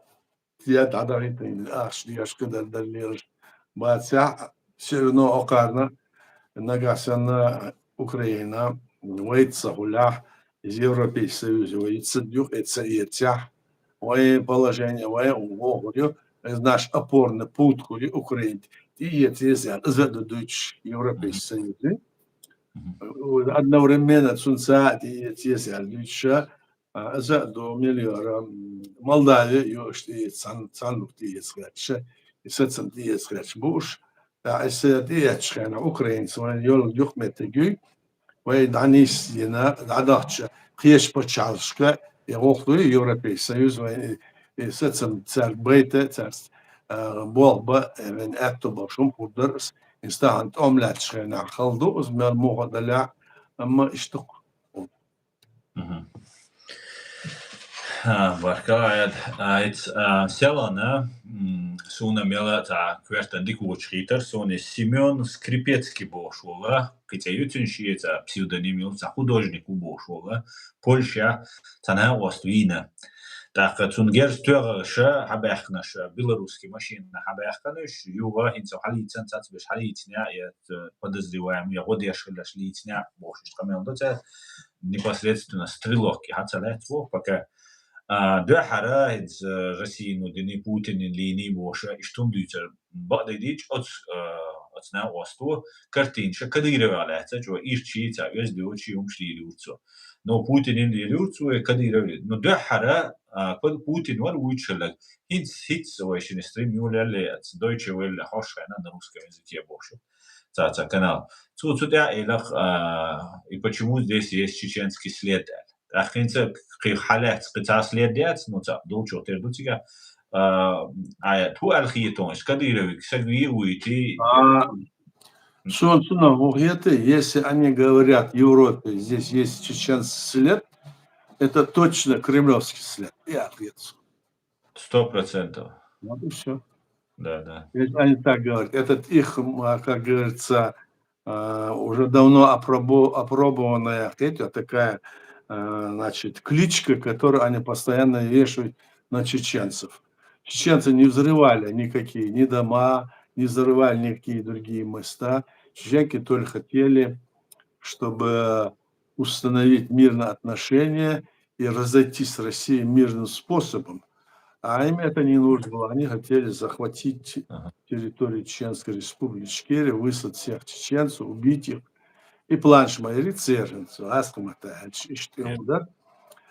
я дӀадахийтина ахча деш хидар дар лелаш бацахь, все равно окхарна нагахь санна Украина вайца ца хулахь, из Европейский Союз вай ца юкъе ца эцахь, вай положение, вай вохур ю, из наш опорный пункт хуьлу Украина. ТӀеэца еза аьлла, иза а ду дуьйцуш Европейский Союзе. Мгм. Одновременно цунца а тӀеэца еза аьлла дуьйцуша, а, иза а ду миллиора, м, Молдавия ю уьш тӀеэца, цан-, цанлуг тӀеэца гӀерташ, и сацам тӀеэца гӀерташ бу уьш. ТӀаккха иза тӀеэцчу хенахь украинца вайн йолу юкъаметтиг юй, вай дӀанисдина, дӀадахча кхечу пачхьалкхашка, и гӀуллакх дуй, Европейский Союз вайн, и, и сацам цаьрга байта, цаьрца, а, болх бан, э, вайн аьтто болуш хӀума хӀур дара ас, иза тахана тӀом лаьттачу хенахь хала ду, иза мел муха далахь, амма иштта ду. Мгм. А, баркалла, Ӏаьда. А, иц, а, селхана, м, суна мела цхьа коьртан дика воцуш хийтар, суна Семён Скрипецкий бохуш волу, кхин цӀе ю цуьнан, шен цхьа псевдоним ю, цхьа художник ву бохуш волу, Польшехь цхьа накъост вийна. ТӀаккха цунна герз тоьхнаша, хьабаьхкинаша, белорусский машина хьабаьхкина уьш, юха хӀинца хьалийцина, цацбеш хьалийцина, я, э, подозреваемый, я гӀо деш хиларш лийцина, бохуш иштта къамел до цара, непосредственно стрелок, и хьан ца лаьцна боху, пока, а, дуьххьара хӀинца, э, Россияно дина, Путинан лийна бохуша, иштта хӀума дуьйцура, бакъдерг дийцича, оцу, э, оцу накъосто картинаша Кадыровах лаьцна, чӀогӀа ирча, цхьа оьзда йоцуш хӀумаш лелийра цо. Но Путинан лелийра цо, и Кадырован. Но дуьххьара, а, Пу-, Путин вара вуьйцуш хилларг. ХӀинца, хӀинца вай шина стрим юлале, аца Deutsche Welle хьош хьайна на русском языке бохуш. Ца, ца канал. Цо цу тӀехь элах, а, и почему здесь есть чеченский след аьлла. ТӀаккха хӀинца кхин хьалаьцна кхин цхьа след яц, ну, ца долчух тера ду цига. А, а, тху аьлла хетон, ис Кадыровик саг вийр вуйти. А, сон цунах ву хета, если они говорят в Европе, здесь есть чеченский след, это точно кремлевский след. Я ответ. Сто процентов. Вот и всё. Да, да. Если они так говорят, этот их, м, а, как говорится, а, уже давно опробо-, опробованная, знаете, вот такая, а, значит, кличка, которую они постоянно вешают на чеченцев. Чеченцы не взрывали никакие ни дома, не взрывали никакие другие места. Чеченки только хотели, чтобы установить мирные отношения и разойтись с Россией мирным способом. А им это не нужно было. Они хотели захватить Ага. территорию Чеченской Республики Ичкерия, выслать всех чеченцев, убить их. И план шмайри цержинцев, аскумата, иштта хӀума дар.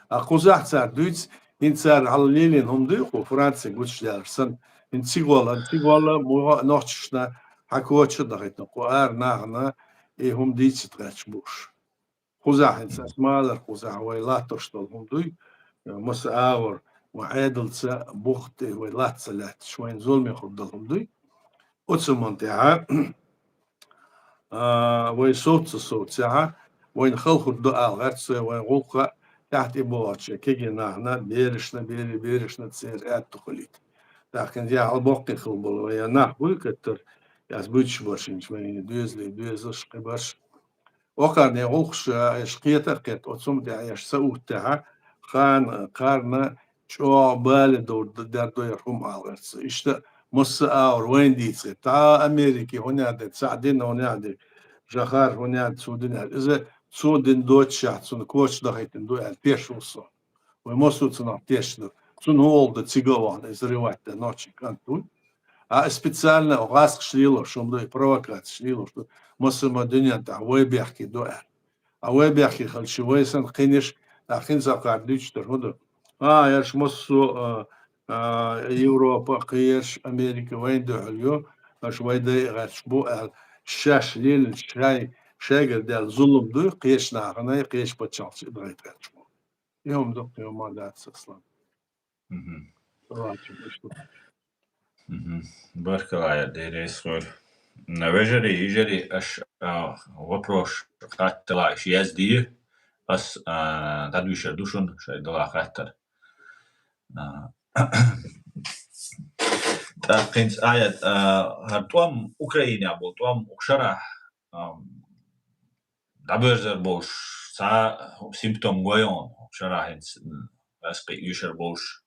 А кхузахь цара дуьйцу, хӀинца цара хьала лелийна хӀума дуй, кху Франция гучудаьлларш санна. ХӀинца циголла, циголла, муха нохчашна хьакоча дахийтина, кху ара нахана и хӀума дийцит гӀерташ бууш. Кхузахь хӀинца ас ма аллара, кхузахь вай латтош долу хӀума дуй, маса агӀор, вай Ӏедалца бух тӀе вай латта ца лаьтташ, вайна зуламе хир долу хӀума дуй. Оцу хӀуманна тӀехьа, а, вай совца совцехьа, вайна хала хир ду ала гӀерташ, вайн гӀуллакха тӀаьхьа тӀе бохучу кегий нахана, берашна, бери, берашна церан аьтто хилийта. ТӀаккха я хьал боккхий хила болу, вай я нах буй кхеттара, яц буьйцуш башинчу, вайна доьзале, доьзалш кхибарш. Окхарне гӀуллакхаш, а, эш кхета а кхетта, оцу хӀума тӀехь эш ца уттехьа, хана, кхарна чӀогӀа бале довр д-, дер дойр хӀума ала гӀерца. Иштта масса а агӀор вайна дийцахь. Та Америке хӀун яхьа де, цхьаъ дина хӀун яхьа де, жахар хӀун яхьа, цу дина яхьа. Иза цо дина доццушехь, цунна коча дахийтина ду аьлла, тешна ву со. Вай массо а цунах тешна ду. Цунна хӀун олу ду цига а вахана, иза взрывать дан нохчийн кӀант вуй. А специально гӀазкхаш лелош хӀума ду, и провокацеш лелош ду, массо а дуьнен тӀехь вай бехке ду аьлла. А вай бехке хилча, вай санна кхинеш, а кхин сакхара дуьйцуш дара хӀун ду? А, ерш массо а, а, Европа, кхераш, Америка вайна дуьхьал ю, аша вай дай а гӀерташ бу аьлла, шаьш лелийча, шай, шайгара даьлла зулам ду, кхечу нахана, кхечу пачхьалкхашна а дахийта гӀерташ бу. И хӀума ду, кхин хӀума дац, Аслан. Мгм. Давайте, ну что. Мгм. Баркалла, Дела реза хуьлда. М, вежарий, йижарий, аша, а, вопрос хатталаш яздий, ас, а, дӀадуьйшур ду шуна шайн дала хаттар. А, тӀаккха хӀинца аят, а, хӀара тӀом Украинехь болу, тӀом укх шарахь, а, дӀабоьрзур болуш, цхьа симптом гой хьуна, укх шарахь хӀинца, м, ас кхин оьшур болуш.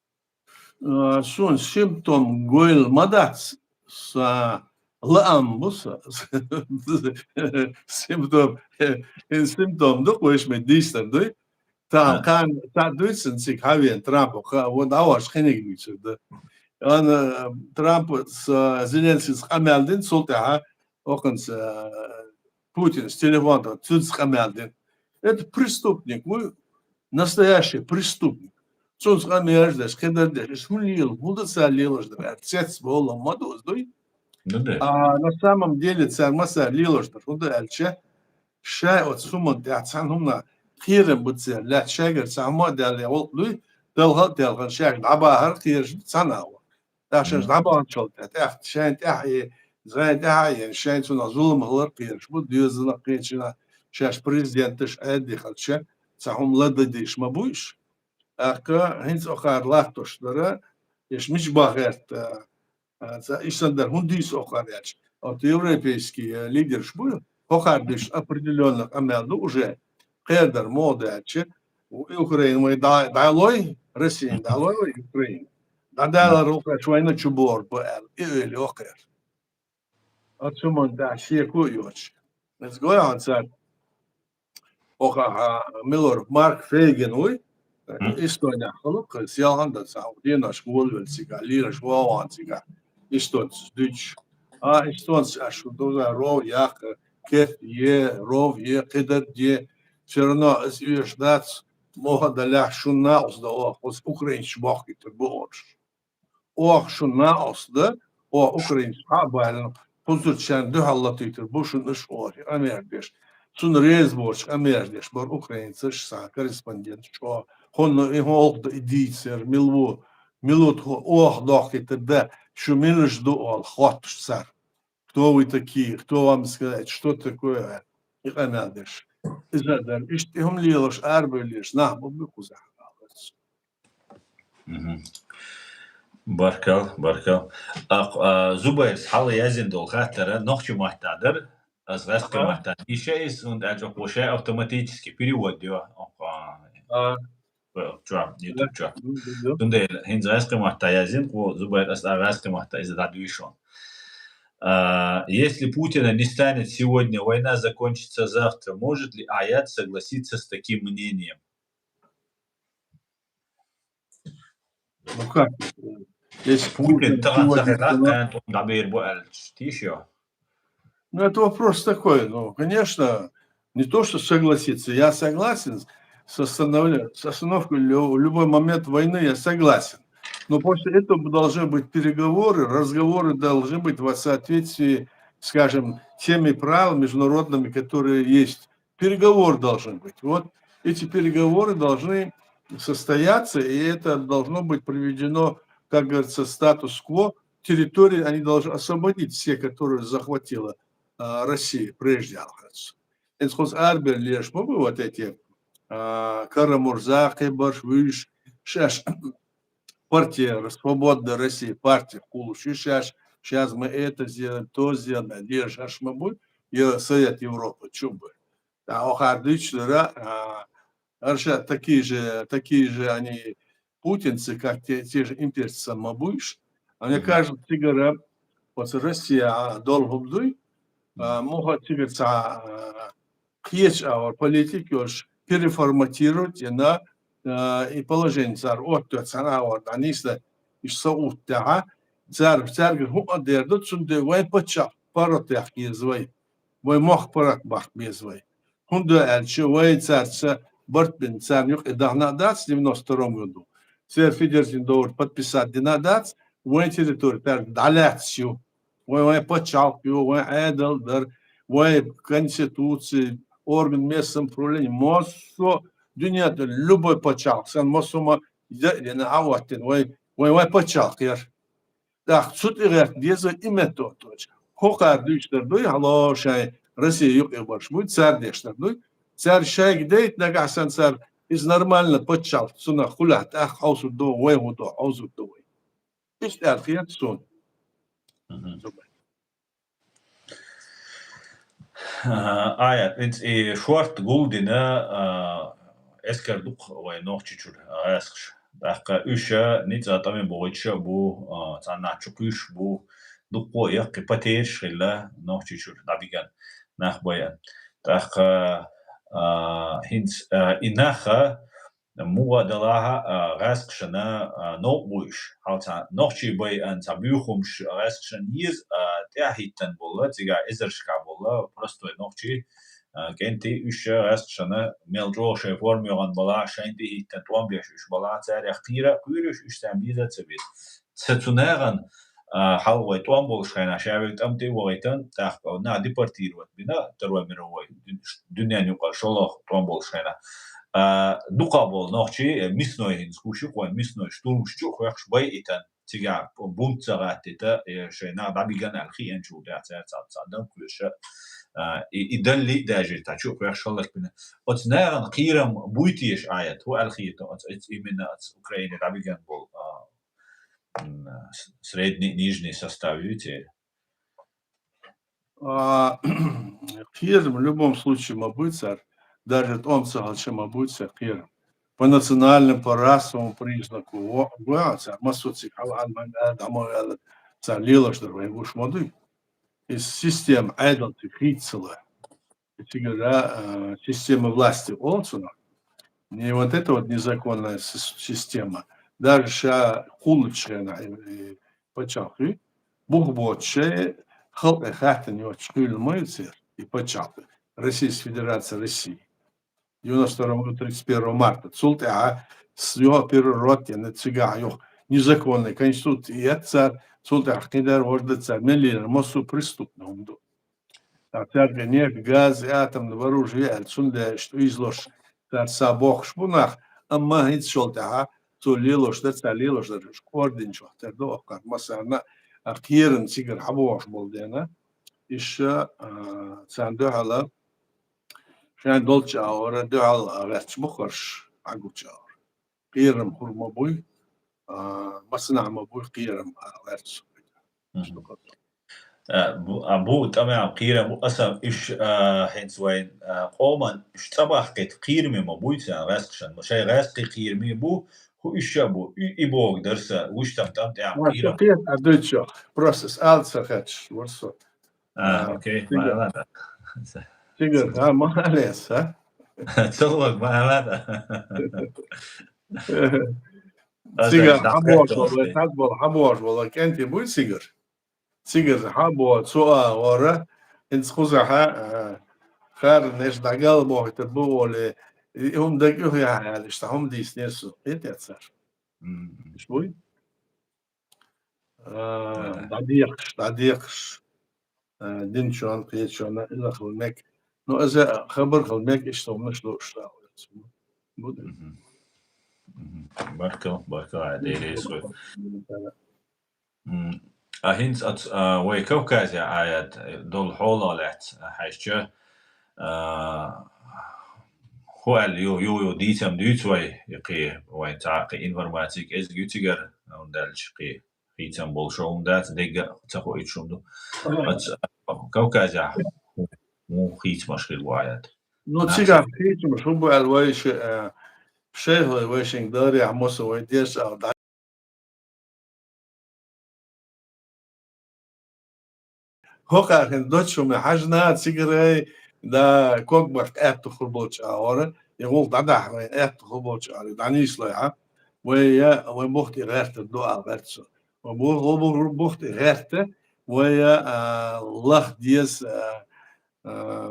А, суна симптом гойла ма дац, сан лаам бу сан. Симптом, э, симптом ду, вешан дийцар дуй. Тахана кхана цхьаъ дуьйцу цига хьан веана Трампо, кха, вон дӀавахча кхиниг дуьйцур ду. Ана, Трампа, Зеленскийс къамел дина, цул тӀаьхьа, оханца, Путинс телефон тӀа цуьнца къамел дина. Это преступник, вуй, настоящий преступник. Цунца къамелаш деш, кхидӀа деш, иза хӀун лела, хӀун ду цара лелаш дара, аьлла, цец болу ма ду, иза дуй? Ну да. А на самом деле цара ма цара лелаш дара, хӀунда аьлча, шай оцу хӀуманна тӀехь цхьана хӀуманна кхерам бу церан лаьцна, шайгара цхьа хӀума а даьлла гӀуллакх дуй, талха а телхина шаьш дӀабахьар кхераш ду цхьана а ван. ТӀаккха шаьш дӀабаханчул тӀаьхьа, тӀаккха шайна тӀаьхьа е, зайна тӀаьхьа а ен, шайна цунах зулам хилар кхераш бу, доьзална кхечанна шаьш президенташ Ӏедда хилча, цхьа хӀума лададийш ма бу уьш. ТӀаккха хӀинца охара латтош дара, еш мича бан гӀерта, а, ца, иштта дар хӀунда дийца охара аьлча, вот европейский, э, лидерш бу, хӀокхара дуьйцуш определённо къамел ду уже, кхерадар муха ду аьлча, у, и Украина вай дӀа-, дӀалой, Россия дӀалой вай Украина. ДӀадалар ву кхаьш вайна чу бохург бу аьлла, и ойла йо кхера. Оцу хӀуманна тӀехь шеко а йоцуш. Иза гой хьуна цара, оха, а, мила вара, Марк Фейгин вуй, Эстонехь хуьлу, кхин селхана дан цхьа денош волавелла цигахь, лелаш вогӀу цигахь, эстонцаша дуьйцуш. А, эстонцаш, аша шу доза ров яккха, керт е, ров е, кхидӀа де, всё равно иза оьшуш дац, муха а далахь, шуна накъост дан оха, оцу украинцаша бохкуьйтур бу олуш. Оха шуна накъост дан, оха украинцаша хьа а баьлла, кхузарчарна дуьхьал латуьйтур бу шуна уьш олий, къамел деш. Цунна реза боцуш къамел деш бара украинцаш, сан корреспондент чӀогӀа. ХӀунда и хӀокху дан и дийцар, мила ву, мила ву тхо оха дохкуьйтур дан, шу милаш ду олу хоттуш цара. Кто вы такие? Кто вам сказать? Что такое? И къамел деш. Иза а дар, иштта и хӀума лелош, арабевллерш нах бу-, бу кхузахь. Мгм. Баркал, баркал. А, а, Зубайрс хьала яздина долу хаттара нохчийн маттахь дара, ас гӀаьскхи маттахь дийша иза, хӀунда аьлча вай шайн автоматически перевод йо, а, чохь, YouTube чохь. Цундела хӀинца гӀаьскхи маттахь яздина, кху Зубайр, ас а гӀаьскхи маттахь иза дӀадуьйшу. А, если Путина не станет сегодня, война закончится завтра. Может ли Аят согласиться с таким мнением? Ну как? Если Путин Путин тахана сегодня ца хезахь, кхана тӀом дӀабийр бу аьлча, тийша йо? Ну, это вопрос такой. Ну, конечно, не то, что согласиться. Я согласен с остановле-, с остановкой лю-, любой момент войны, я согласен. Но после этого должны быть переговоры, разговоры должны быть в соответствии, скажем, теми правилами международными, которые есть. Переговоры должны быть. Вот эти переговоры должны состояться, и это должно быть приведено, как говорится, статус-кво. Территории они должны освободить все, которые захватила, а, Россия прежде, оказывается. Эцхуз арабер леш ма бу вот эти, а, Кара-Мурза, кхибарш, вуьйш, шаьш партия, Свободная Россия партия кхулуш ю шаьш, сейчас мы это сделаем, то сделаем, леш аш ма бу, я Совет Европы чу бу. Да, охар дуьйцуш дара, а, Арша такие же, такие же они путинцы, как те, те же имперцы, ма буйш. А мне кажется, цигара, вот Россия, а, долу хӀума дуй, а, муха цигара ца, а, кхеча агӀор политика йолуш переформатировать йина, а, и положение цара оттоьцу цхьана агӀор дӀанийсна, иштта со оттаьхьа, цара, цаьрга хӀуъа дер ду, цундела вайн паччахь паргӀат яккха еза вай, вай мохк паргӀат баккха беза вай. ХӀунда аьлча вай цаьрца барт бина, царна юкъа дахна а дац девяносто втором году. Церан федеративный договор подписать дина а дац, вайн территори цаьрга дӀалаьцна ю. Вайн, вайн пачхьалкх ю, вайн Ӏедал дар, вайн конституци, орган местного самоуправления, массо а дуьнен тӀе любой пачхьалкх санна, массо а ма яа а йина, Ӏа а оттина, вайн, вайн, вайн пачхьалкх яра. ТӀаккха цу тӀе гӀерта деза и метта отточу. ХӀокхара дуьйцуш дар дуй, хьало шайн Россия юкъе барш буй, цара деш дар дуй. Цара шайга дайта нагахь санна цара иза нормально пачхьалкх цунах хуьлахь, тӀаккха хьовсур ду вай, хӀун ду хьовсур ду вай. Иштта аьлла хета суна. Мгм. Зубай. А, Аят, хӀинца и шорта гулдина, а, эскар дукха вай Нохчийчуьра гӀаьскхаша. ТӀаккха уьш ницкъан тӀаме бохуьйтуш а бу, а, цхьаннахьа чукхуьйсуш а бу, дуккха а яккхий потеряш а хилла Нохчийчуьра дӀабигна нах байъина. ТӀаккха, а, хӀинца, а, и нах а муха а далахь а, гӀаьскхашна, а, новкъа бу уьш. Хьалха цхьа нохчий байъина цхьа буьйхамаш гӀаьскхашна еза, а, тӀаьхьахӀиттина болу, цигахь эзаршкахь болу простой нохчий, а, кӀентий, уьш гӀаьскхашна мел чӀогӀа шайн форма йогӀун балахь, шайна тӀехӀиттина тӀом беш уьш балахь, царех кхера а кхоьруш, уьш царна беза а ца беза. Ца цу нахана, а, хьалха вай тӀом болуш хенахь, ша верг тӀам тӀе а вахийтина, тӀаккха нах депортировать бина, Второй мировой, дуьнен юкъара шолгӀа тӀом болуш хенахь. А, дукха болу нохчий, э, мясной хӀинца гуш ю-кх вайн, мясной штурмаш чу а хоьхкуш байъийтина, цигахь бунт ца гӀаттийта, э, шайн нах дӀабигна аьлла хиъначул тӀаьхьа цара цхьа, цхьа дам кхоьруш, а, и, и даллий а даьжира, цхьа чу а хоьхкуш хӀаллакбина. Оцу нахана кхерам буй теша, Аят, хӀун аьлла хета оцу, оцу именно оцу Украине дӀабигна болу, а, м, с-, средний, нижний состав ю церан? А, кхерам в любом случае ма буй цара, даже тӀом ца хилча ма буй цара кхерам. По национальным, по расовому признаку, во, во, цара массо а цига хьала-хьала ма ваьлла, дӀа ма ваьлла, цара лелош дар вайн гуш ма дуй. И система, Ӏедал цига хийца ца ло. И цигара, а, система власти олу цунах. Не вот эта вот незаконная сис-, система. Даже ша кхуллучу хенахь и, и пачхьалкх ю, бух боцуш шайн халкъе хаьттина йоцуш хуьлу ма ю церан и пачхьалкх, Российская Федерация России. Девяносто второго года тридцать первого марта. Цул тӀаьхьа с-, юха переворот йина, цигахь юха незаконная конституция эцна цара, цул тӀаьхьа кхин дара, важа дара цара, мел лелийна массо а преступно хӀума ду. Ткъа цаьрга нефть, газ, атомный вооружение аьлла, цундела иштта уьйзалуш цара схьабохкуш бу нах, амма хӀинца шул тӀаьхьа цо лелош дара, цара лелош дара, уьш кӀординчохь тера ду оккхара массарна а, кхерам цигара хьабохуш болу дела, иштта, а, царна дуьхьал, шайн долчу агӀора дуьхьал гӀерташ бу хӀорш, хьагучу агӀора. Кхерам хӀума ма буй, а, массанахьа ма буй кхерам, а, гӀерташ. Мгм. А, бу-, а, бу тӀамехь кхерам бу, аса уьш, а, хӀинца вайн, а, къоман уьш цӀа баккхийта кхераме ма буй царна гӀаьскхашна. Шайн гӀаьскхий кхераме бу, хӀу уьш а бу, и, и бохург дара сан, вуьш там тӀам тӀехь А, кхерам. Ца кхета, а, дуьйцу чохь. Просто ала ца хеташ, вара со. А, А, окей, цигара. Ма ала. Цигара, а, ма алес, а? Ца лог, ма ала. Аса Цигара даккхар хьабош вала, тохтий. Тас бола хьабош вала, кӀентий буй цигара? Цигара хьабо, цу а вара, хӀинца кхузахьа, а, харнеш дӀагал бохуьйтур бу оле, и хӀума дага юхаяхьа аьлла, иштта хӀума дийцинера со, кхетий цара? Мгм. Иш буй? А, Ага. ДӀадехаш, дӀадехаш, а, динчонна, кхечонна, иза хила мег. Ну, иза хабар хила мег, иштта хӀуманаш лууш дагӀа. Бу ду. Мгм. Мгм. Баркал, баркал, Ӏа Дела реза хуьлда. М, а хӀинца ац-, а, вай Кавказехь Аят долу хьолах лаьцна хьаьжча, а, хӀу аьлла, ю, ю, ю, дийцам дуьйцу вай, и кхин, вайн цхьа кхин информаци кӀезиг ю цигара, хӀунда аьлча кхин хийцам болуш хӀума дац, дегга а ца хоуьйтуш хӀума ду. Ага. Ац-, а, Кавказехь хӀун, хӀун хийцамаш хир бу Аят? Ну, Нах цигахь хийцамаш хӀун бу аьлла вай ши-, а, шайхлой вай шинга дарехь, масса вай деш а, ХӀокхархин доцчуме хьажна цигарай, Да, ког бахка аьттув хургболча агӀора, и гӀулакх дӀадахьа вайна аьттув хургболча агӀора, дӀанийслой хьа, вай, вай бух тӀа гӀертар ду ала гӀерт цо. Вай бух, вай бух, бух тӀа гӀерта, вай, а, лаха деза, а, а,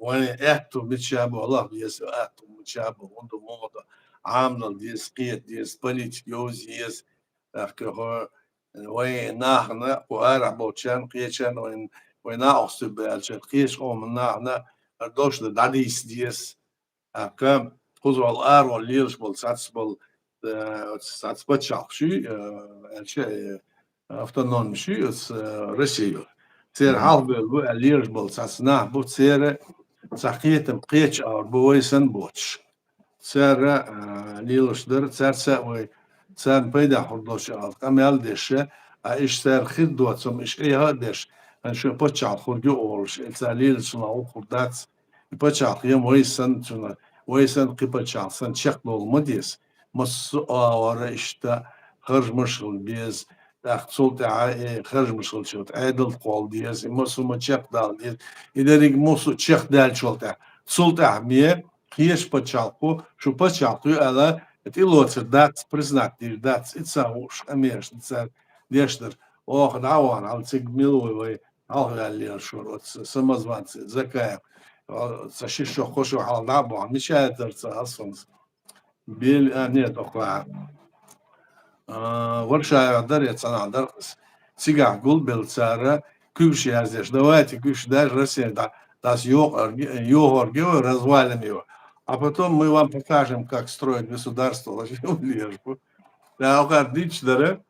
вай аьттув мича ба, лаха деза аьттув мича ба, хӀунда муха да, Ӏамадала деза, кхета деза, политика йовза еза, тӀаккха хӀо, вай нахана, кху арахьа болчарна, кхечарна, вай, вай накъостий ба аьлча, кхеча къаман нахана, ара дош да дӀадийца деза. ТӀаккха кхузахьа арахьа лелаш бола цхьацца бола, э, цхьацца паччахьалкхаш, э, аьлча, э, автономнаш, оцу, э, Россия. Церан хьалхабевлла бу аьлла лелаш бола цхьацца нах бу, церан цхьа кхетам кхеча агӀор бу вай санна боцуш. Церан, а, лелаш дар, цаьрца а вай, царна пайда хургдолча агӀор къамел а деш, а, иштта церан хир доцург, иштта Ӏеха а деш, хӀана шоай паччахьалкх хургья олуш, и цара лелачунах гӀуллакх хургдац. И паччахьалкх я вай санна цунах, вай санна кхин паччахьалкх санна чекхдовла ма деза. Массо а агӀора иштта харжамаш хила беза, тӀаккха цул тӀаьхьа, э, харжамаш хилча, Ӏедална кхолла деза, и массо а ма чекхдала деза, и деррига массо а чекхдаьллачул тӀаьхьа. Цул тӀаьхьа бен кхеча паччахьалкхо, шу паччахьалкх ю аьлла, тӀелоцур дац, признать дийр дац, и цхьа хууш къамелаш цара деш дар. Оха дӀа а вахана, хьал цига мила ву вай, хьалхаваьлла лелаш вар оцу самозванца Закаев. Цхьа ши шо, кхо шо хьалха дӀа а бахана, мича яр дара цхьа хьалсунца. Бели, а, нет, охьа. А, Варшавехь дара я цхьанхьа дара. Цигахь гулбелла цара куьйгаш яздеш. Давайте куьйгаш даже Россия да, дас йохорге, йохорге, развалим его. А потом мы вам покажем, как строить государство. Лежбу. Да, охьа дича дара.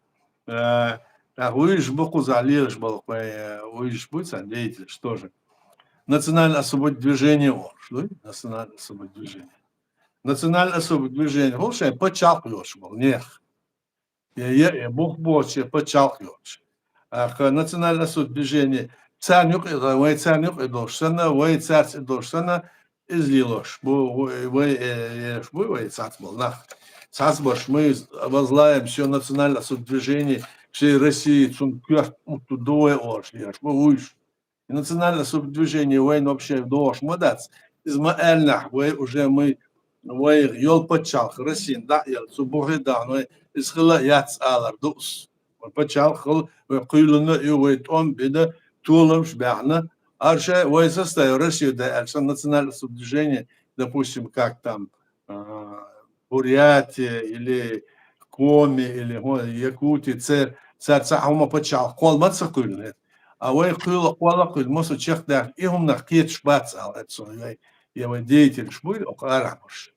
Э, да, уьш бу кхузахь лелаш болу, э, уьш бу цхьа деятелаш тоже. Национальное освободительное движение олуш ду, национальное освободительное движение. Национальное освободительное движение, хӀу шайн паччахьалкх йоцуш болу нех. Я, я, я, бух боцуш, я паччахьалкх йоцуш. А, кха, национальное освободительное движение, царна юкъа, вай царна юкъа долуш санна, вай цаьрца долуш санна, иза лелош бу, вай, вай, э, еш бу, вай цаьрца болу нах. Цхьацца баш, мы возглавим всё национальное освободительное движение всей России, цунна коьрта мутту ду вай олуш лелаш бу, уьш. И национальное освободительное движение вайна вообще догӀуш ма дац. Иза ма аьллинехь, вай уже мы, вай йолу паччахьалкх Россияна дӀа а елла, цу бухе а дахана вай, иза хила а яц алар ду ас. Вай паччахьалкх хила, вай кхоьллина а ю, вай тӀом а бина, толамаш а баьхна. Аша вай составе Россию дай аьлла, сан национальное освободительное движение, допустим, как там, а, Бурятия или Коми или, хӀо, Якутия, цер, цер цхьа хӀума паччахьалкх кхолла ма ца кхоьллина. А вай кхоьлла, кхолла а кхоьллина, массо а чекхдаьхна, и хӀуманах кхеташ бац ала, это самое, вай, я вай деятелаш буй, окху арахь барш.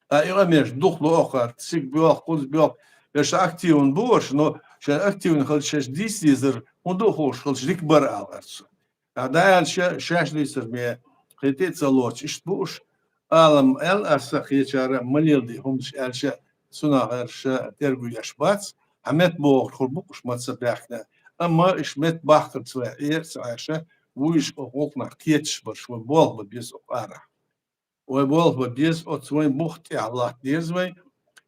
А и къамелаш дукха ло окхара, цига боьлху, кхуза боьлху, я ша активна бу аша, но шайн активна хила шаьш дийца дезар, хӀун ду хууш хилча дика бара ала гӀерта со. Ткъа дӀааьлча, шаьш дийцар бен кхин тӀе а ца лоцуш, иштта бу уьш, алам аьлла аса кхечара, ма леладе хӀуманаш аьлча, цунах аьлча терго еш бац, хьан метта бохур хир бу уьш ма ца баьхкина. Амма уьш метта бахкарца вай Ӏер а ца Ӏерша, вуьйш оха гӀуллакхнах кхеташ барш, вай болх бан беза окху арахь. Вай болх бан беза, оцу вайн бух тӀехь латта деза вай,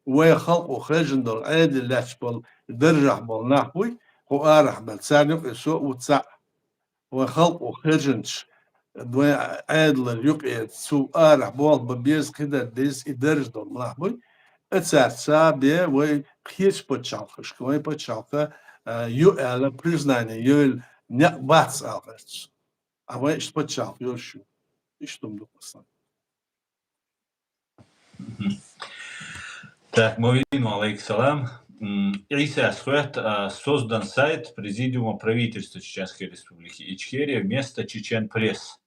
вай халкъо хержина долу, Ӏедал лаьтташ болу, даржехь болу нах буй, кху арахь бан, царна юкъе со а ву цхьаъ. Вайн халкъо хержинчу, вайн Ӏедалан юкъера цу арахь болх бан беза, кхидӀа деза и дарж долу нах буй, а цаьрца бен вай кхечу паччахьалкхашка, вайн паччахьалкх, а, ю аьлла, признание йойла некъ бац ала гӀерта со. А вай иштта паччахьалкх йолуш ю. Иштта хӀума ду-кх сан. Мгм. Так, Мовин, алейкум салам. М, Ӏийсас хоьтту, а, создан сайт Президиума правительства Чеченской Республики Ичкерия вместо Чечен Пресс.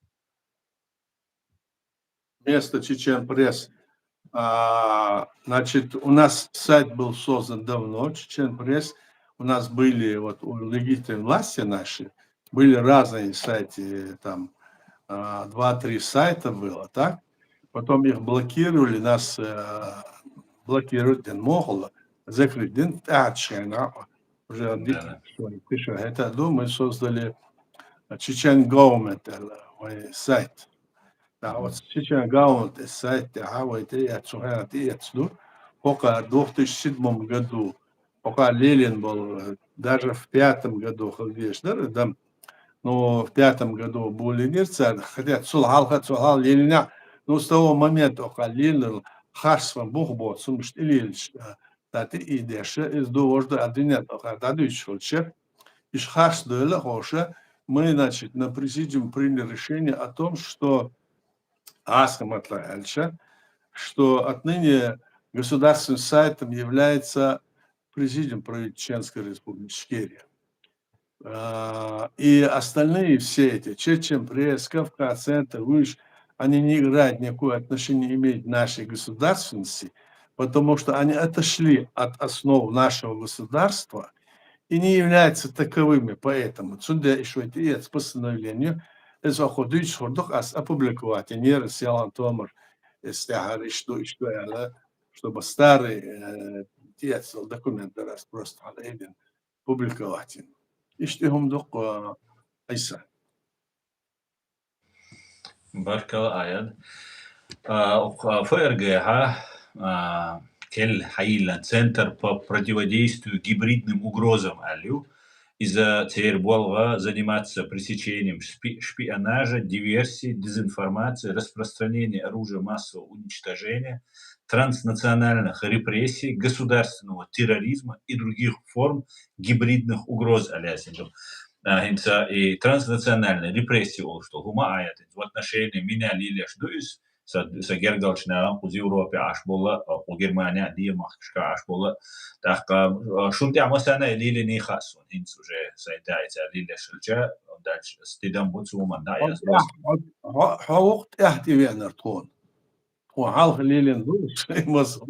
Вместо Чечен Пресс. А, значит, у нас сайт был создан давно, Чечен Пресс. У нас были, вот, у легитимной власти нашей были разные сайты, там, а, два-три сайта было, так? Потом их блокировали, нас, э, блокировать дин мохула, закрыть дин, тӀаьхьа шайна, уже Да. Тиша, это, ду, мы создали Чечен Гаумент, э, сайт. Да, вот Чечен Гаумент сайт, да, вай тӀеэцна, цу хенахь тӀеэцна ду. ХӀокхара двух тысячи седьмом году, хӀокхара лелийна болу, э, даже в пятом году хила дезаш дара, дам, Ну, в пятом году болийнера цар, хотя цул хьалха, цул хьалха лелийнехь, ну, с того момента, оха лелийнарг, харцонан бух боцу, мишта и лелаш, а, цхьа тӀе и деш, иза ду, важа ду а дуьнен тӀе оха дӀадуьйцуш хилча, иштта харц дойла а ховша, мы, значит, на президиуме приняли решение о том, что, Ӏаскхи матла аьлча, что отныне государственным сайтом является президиум правительства Чеченской Республики Ичкерия. А, и остальные все эти, Чечен-Пресс, Кавказ-Центр, Выж, они не играют никакое отношение, не имеют к нашей государственности, потому что они отошли от основ нашего государства и не являются таковыми. Поэтому цундела иштта вай тӀеэца постановление, иза оха дуьйцуш хир ду-кх, ас опубликовать йинера, селхан томар, иза тӀехьара иштта ду, иштта ду аьлла, чтобы старый, э, тӀеэца документ дар ас просто хьалаайдина, публиковать йина. Иштта и хӀума ду-кх, Ӏийса. Баркалла, Ӏаьда. А, укх, а, ФРГ-хьа, а, кхел хьайиллина Центр по противодействию гибридным угрозам аьлла ю. Иза церан болх заниматься пресечением шпи-, шпионажа, диверсии, дезинформации, распространения оружия массового уничтожения, транснациональных репрессий, государственного терроризма и других форм гибридных угроз аьлла яздина ду. А, хӀинца и транснациональный репрессии олуш долу хӀума а яздина. В отношении меня лелош ду иза, сан, сан гергарчу нахана, кхуза Европе Ӏаш болу, кху Германе, даймахкашка Ӏаш болу. ТӀаккха, а, шуна тӀехь массарна а лелийна хаьа суна, хӀинца уже сайн даица лелош хилча, дальше стидам бу цу хӀуманна, да, Хьо яздо. ТӀехь, хьо, хьо, хьо ву-кх тӀехь тӀевеанарг тхуна. Тхо хьалха лелийна ду, шайн масал.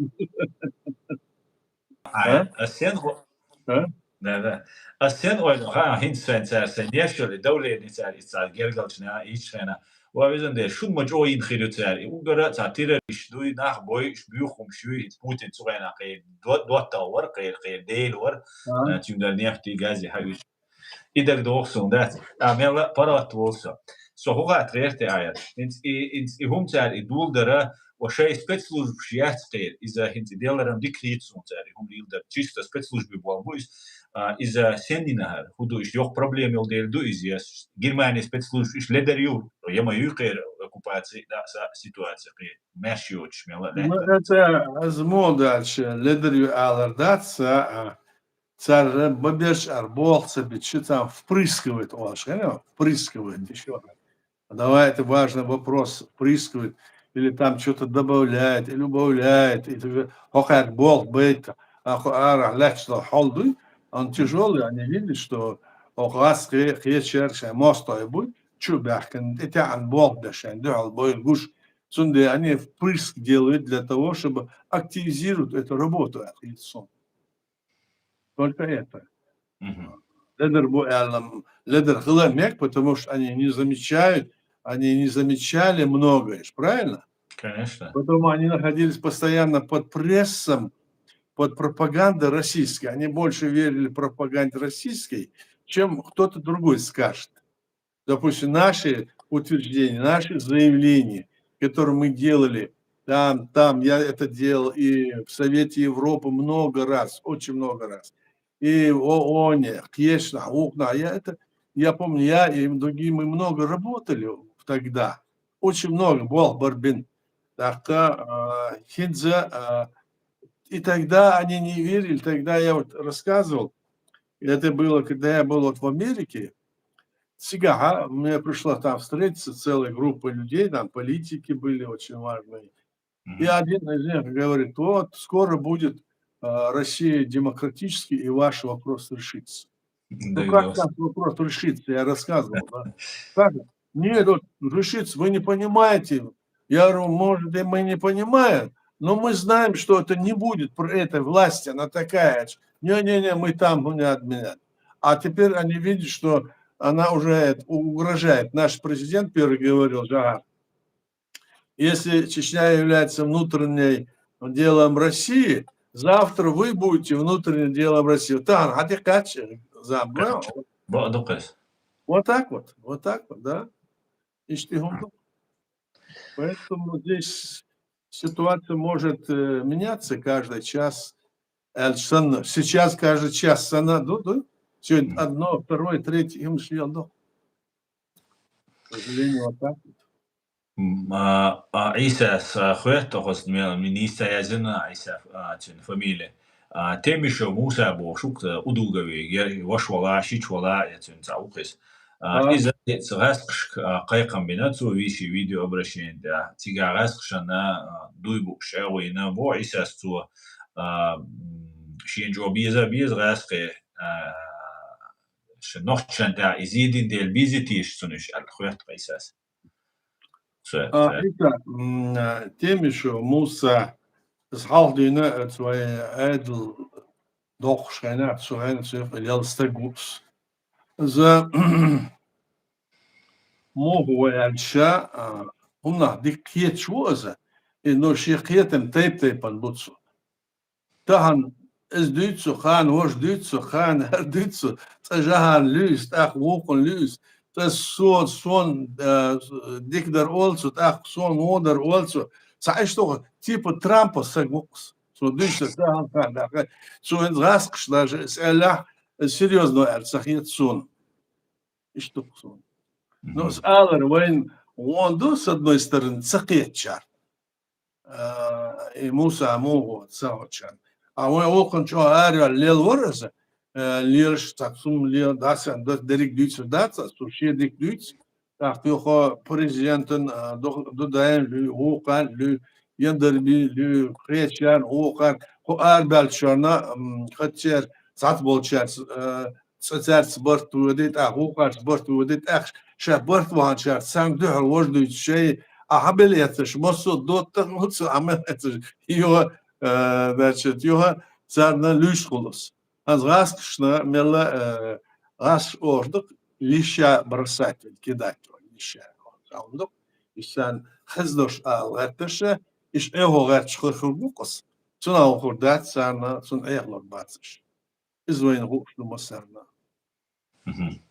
Ай, А? Ас сен хо-, А? Да, да. Ас сен ойла, ха, хӀинца сайн цара сайн неш йолу, и давление цара, и цара гергарчу наха, иччу хенахь. Ва везан Дела, шуна ма чӀогӀа йина хир ю цара. И угара цхьа террорист дуй, нах бойуш, буьйхамаш юй, и Путин цу хенахь кхин до-, доттагӀа вара, кхин, кхин дела вара. А? А, цуьнан нефтий, газий хьан уьш. И дагадогӀу суна, дац? А, мелла паргӀат волу со. Со хӀун хаттар гӀерта, Ӏаьда? ХӀинца и, хӀинца и хӀума цара и доладар, ва шайн спецслужбаш яц кхин, иза хӀинца и деларан дика хийца суна цара и хӀума леладар. Чисто спецслужбийн болх бу иза. А, иза сеннина хӀара? ХӀун ду, иштта йоккха проблема йолу дела ду иза, я Германин спецслужбаш иштта ледар ю, я ма юй кхин оккупаци, да, са ситуаци кхин, маьрша йоцуш мелла а Ну, лаьттара? Это, аз мо дальше, ледар ю алар дац, а, а, Цара бан берш ара болх ца биташ, царна впрыскивает олуш, хӀана? Впрыскивает ещё. Давай, это важный вопрос, впрыскивает. Или там чё-то добавляет, или убавляет. И ты же, хӀокхаьрга болх байта, а хӀокху арахь лаьтташ долу хьол дуй, он тяжёлый, они видят, что хӀокху гӀаз кхе-, кхечаьрга шайн мостагӀий буй, чу баьхкина, тӀетаьӀна болх беш шайн дуьхьал бойла гуш. Цундела они впрыск делают для того, чтобы активизировать эту работу, аьлла хета суна. Только это. Мгм. Ледар бу аьлла, ледар хила мега, потому что они не замечают, они не замечали многое ж, правильно? Конечно. Поэтому они находились постоянно под прессом, под пропагандой российской. Они больше верили пропаганде российской, чем кто-то другой скажет. Допустим, наши утверждения, наши заявления, которые мы делали, там, там, я это делал и в Совете Европы много раз, очень много раз, и в ООНе, конечно, укна, я это, я помню, я и другие, мы много работали тогда, очень много, болх бар бина. Так, а, хинза, а, и тогда они не верили, тогда я вот рассказывал, это было, когда я был вот в Америке, Цигахьа мне пришлось там встретиться с целой группой людей, там политики были очень важные. И Мгм. один из них говорит: «Вот скоро будет, а, Россия демократический, и ваш вопрос решится». Ну, как Догадался. Наш вопрос решится? Я рассказывал, да. Как? Нет, вот решится, вы не понимаете. Я говорю, может, и мы не понимаем, но мы знаем, что это не будет при этой власти, она такая же. Не-не-не, мы там, мы не отменяем. А теперь они видят, что она уже это, у-, угрожает. Наш президент первый говорил, Жагар, если Чечня является внутренней делом России, завтра вы будете внутренним делом России. Тахана хьатӀекхаьчча, забыл. Бакъ ду-кх иза. Вот так вот, вот так вот, да. Иштта хӀума ду. Поэтому здесь ситуация может, э, меняться каждый час. Аьлча санна, сейчас каждый час санна ду, ду? Сегодня Мгм. одно, второе, третье, и мы съел, да? К сожалению, вот так вот. М, а, а, Ӏийсас, а, хоьтту хоза мел, министр язина Ӏийса, а, цуьнан фамилия. А, Темишев Муса бохуш ву-кх, а, Удугови, я ваша вала, шича вала, я цуьнан цхьа ву-кх иза. А, А. иза цу гӀаскхашка, а, кхайкхам бина, цо вийши видеообращение тӀехь. Цигахь гӀаскхашна, а, дуй бууш чӀагӀо йина, боху Ӏийсас цо, а, м, шен чӀогӀа беза а беза гӀаскхе, а, шен нохчашна тӀехь и зийдина дела безий теша цунна уьш аьлла, хоьтту Ӏийсас. Цо, А, цо. Ӏийса, м, а, Темишев Муса, иза хьалха дуьйна, а, цу вайн Ӏедал доккхуш хенахь, цу хенахь цу юкъа лела стаг ву иза. Иза муха ву аьлча, а, хӀуманах дика кхеташ ву иза, и, ну, шен кхетам тайп-тайпана бу цо. Тахана иза дуьйцу, кхана важа дуьйцу, кхана хӀара дуьйцу, цкъа Жахьана луьйса, тӀаккха вукхунна луьйса, цкъа со-, суна, а, дика дар олу цо, тӀаккха суна вон дар олу цо. Цхьа иштта ву-кх, типа Трампа стаг ву-кх иза. Цо дуьйцург тахана кхана даккха. Цо хӀинца гӀаскхаш даже, иза аьллехь, серьёзно аьлла ца хета суна. Иштта ву-кх суна. Ну, Мгм. иза алар вайна вон ду, с одной стороны, ца кхетачара. А, и Муса муха ву ца хьочарна. А вайн вукхунна чӀогӀа араяьлла лелла вара иза, а, лелаш цхьа цунна лела дӀасаьхна дерриг дуьйцур дац аса, цо шен дика дуьйцу. ТӀаккха юха президентан, а, ду-, Дудаевн луьй, вукхарна луьй, Яндарбий луьй, кхечарна, вукхарна, кху арабаьллачарна, м, хӀара церан цхьацца болчаьрца, а, цкъа цаьрца барт воьдий, тӀаккха вукхарца барт воьдий, тӀаккха ша барт ваханчаьрца царна дуьхьал важа дуьйцу шай, а хьан мел эцаш, массо а доттагӀа ву цо, а мел эцаш, юха, а, значит, юха царна луьйш хуьлу аса. Аса гӀаскхашна мелла, а, гӀаскхаш охьадаккха, леща бросать, кидать, леща. Хьан ду? Иштта хезна долуш ала гӀерташ, иштта Ӏехо гӀерташ хир хир бу-кх аса. Цунах хир дац царна, цунна Ӏехалур бац аша. Иза вайна хууш ду массарна. Мгм.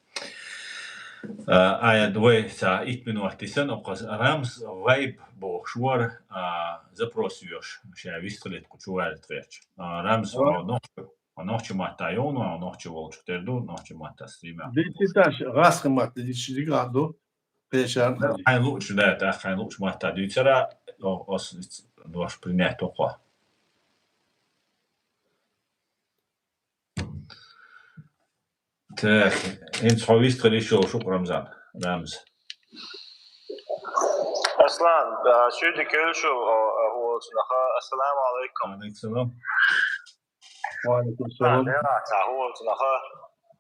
А, айхьа вай цхьа итт минот тесна, оккхуза Рамз Вайб бохуш вара, а, запрос йоьшу, ша вистхилийта кху чу валийта гӀерташ. А, Рамз, Ой. хьо нохча, хьо нохча матта йовна, хьо нохча волчух тера ду, нохча матта стримехь. Дийциташ, гӀаскхи матта дийцича дика ду, кхечарна а ду. Хьайн луучу, да, тӀаккха хьайн луучу матта дуьйцара, о-, ос, дош принять ву-кх. Так, хӀинца хьо вистхила йиш йолуш ву-кх Рамзан, Рамз. Аслан, а, суьйдиг кхуьлуш ву, а, а, хӀулцунаха. Ассаламу алайкум. Алейкум салам. Ва алейкум салам. А, да, цхьа хӀулцунаха.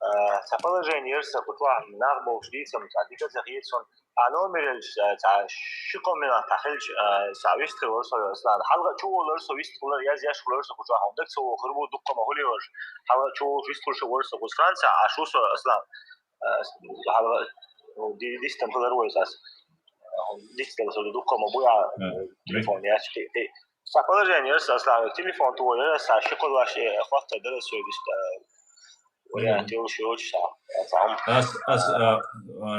А, цхьа положение яра сан кху чохь, нах болуш дийцам, цхьа дика ца хета суна. А номераллаш, а, цхьа ши-кхо минот хьан хилча, а, цхьа вистхилар со, Аслан. Хьалха чу волар со, вистхилар, язъеш хилар со кху чохь, хьуна дага ца вохур бу, дуккха ма хуьлий ваш. Хьалха чу волуш вистхилар со вара со кху Франция, а шу со, Аслан. А, хьалха, ди-, дистам хилар вай сас. Дистам хилар дуккха ма бу, а, Э, телефон яц, ти, ти. Сан положение яра, Аслан, телефон тухур яра, сан ши-кхо дош, э, хӀотта дара соьга иштта. Вариант йолуш йоцуш, сан, сан. Ас, ас, а,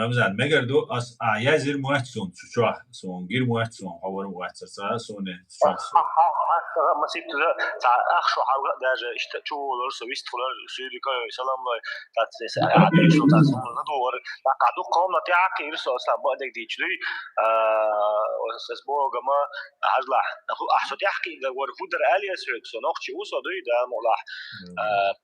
Рамзан, мегар ду, ас, а, язйир моьтту суна цу чохь, суна гир моьтту суна, хьо вара вацара ца, суна цу чохь. Ха, ха, ха, ха, ма сиптаза, ца, ах, шу хьалха даже иштта чу волар со, вистхилар, суьйдика, салам лой, тац, эс, а, а, шу, тац, ладугӀар, тӀаккха дукха хӀума тӀаьхьакхийра со, Аслан, баъдег дийча дуй, а, ас, ас богама, хьажлахь, аху, ах, со тӀаьхьакхийра вара, хӀу дара аьлла ас хьоьга, со нохчи ву, со дуй, да, мукъалахь. Мгм. А,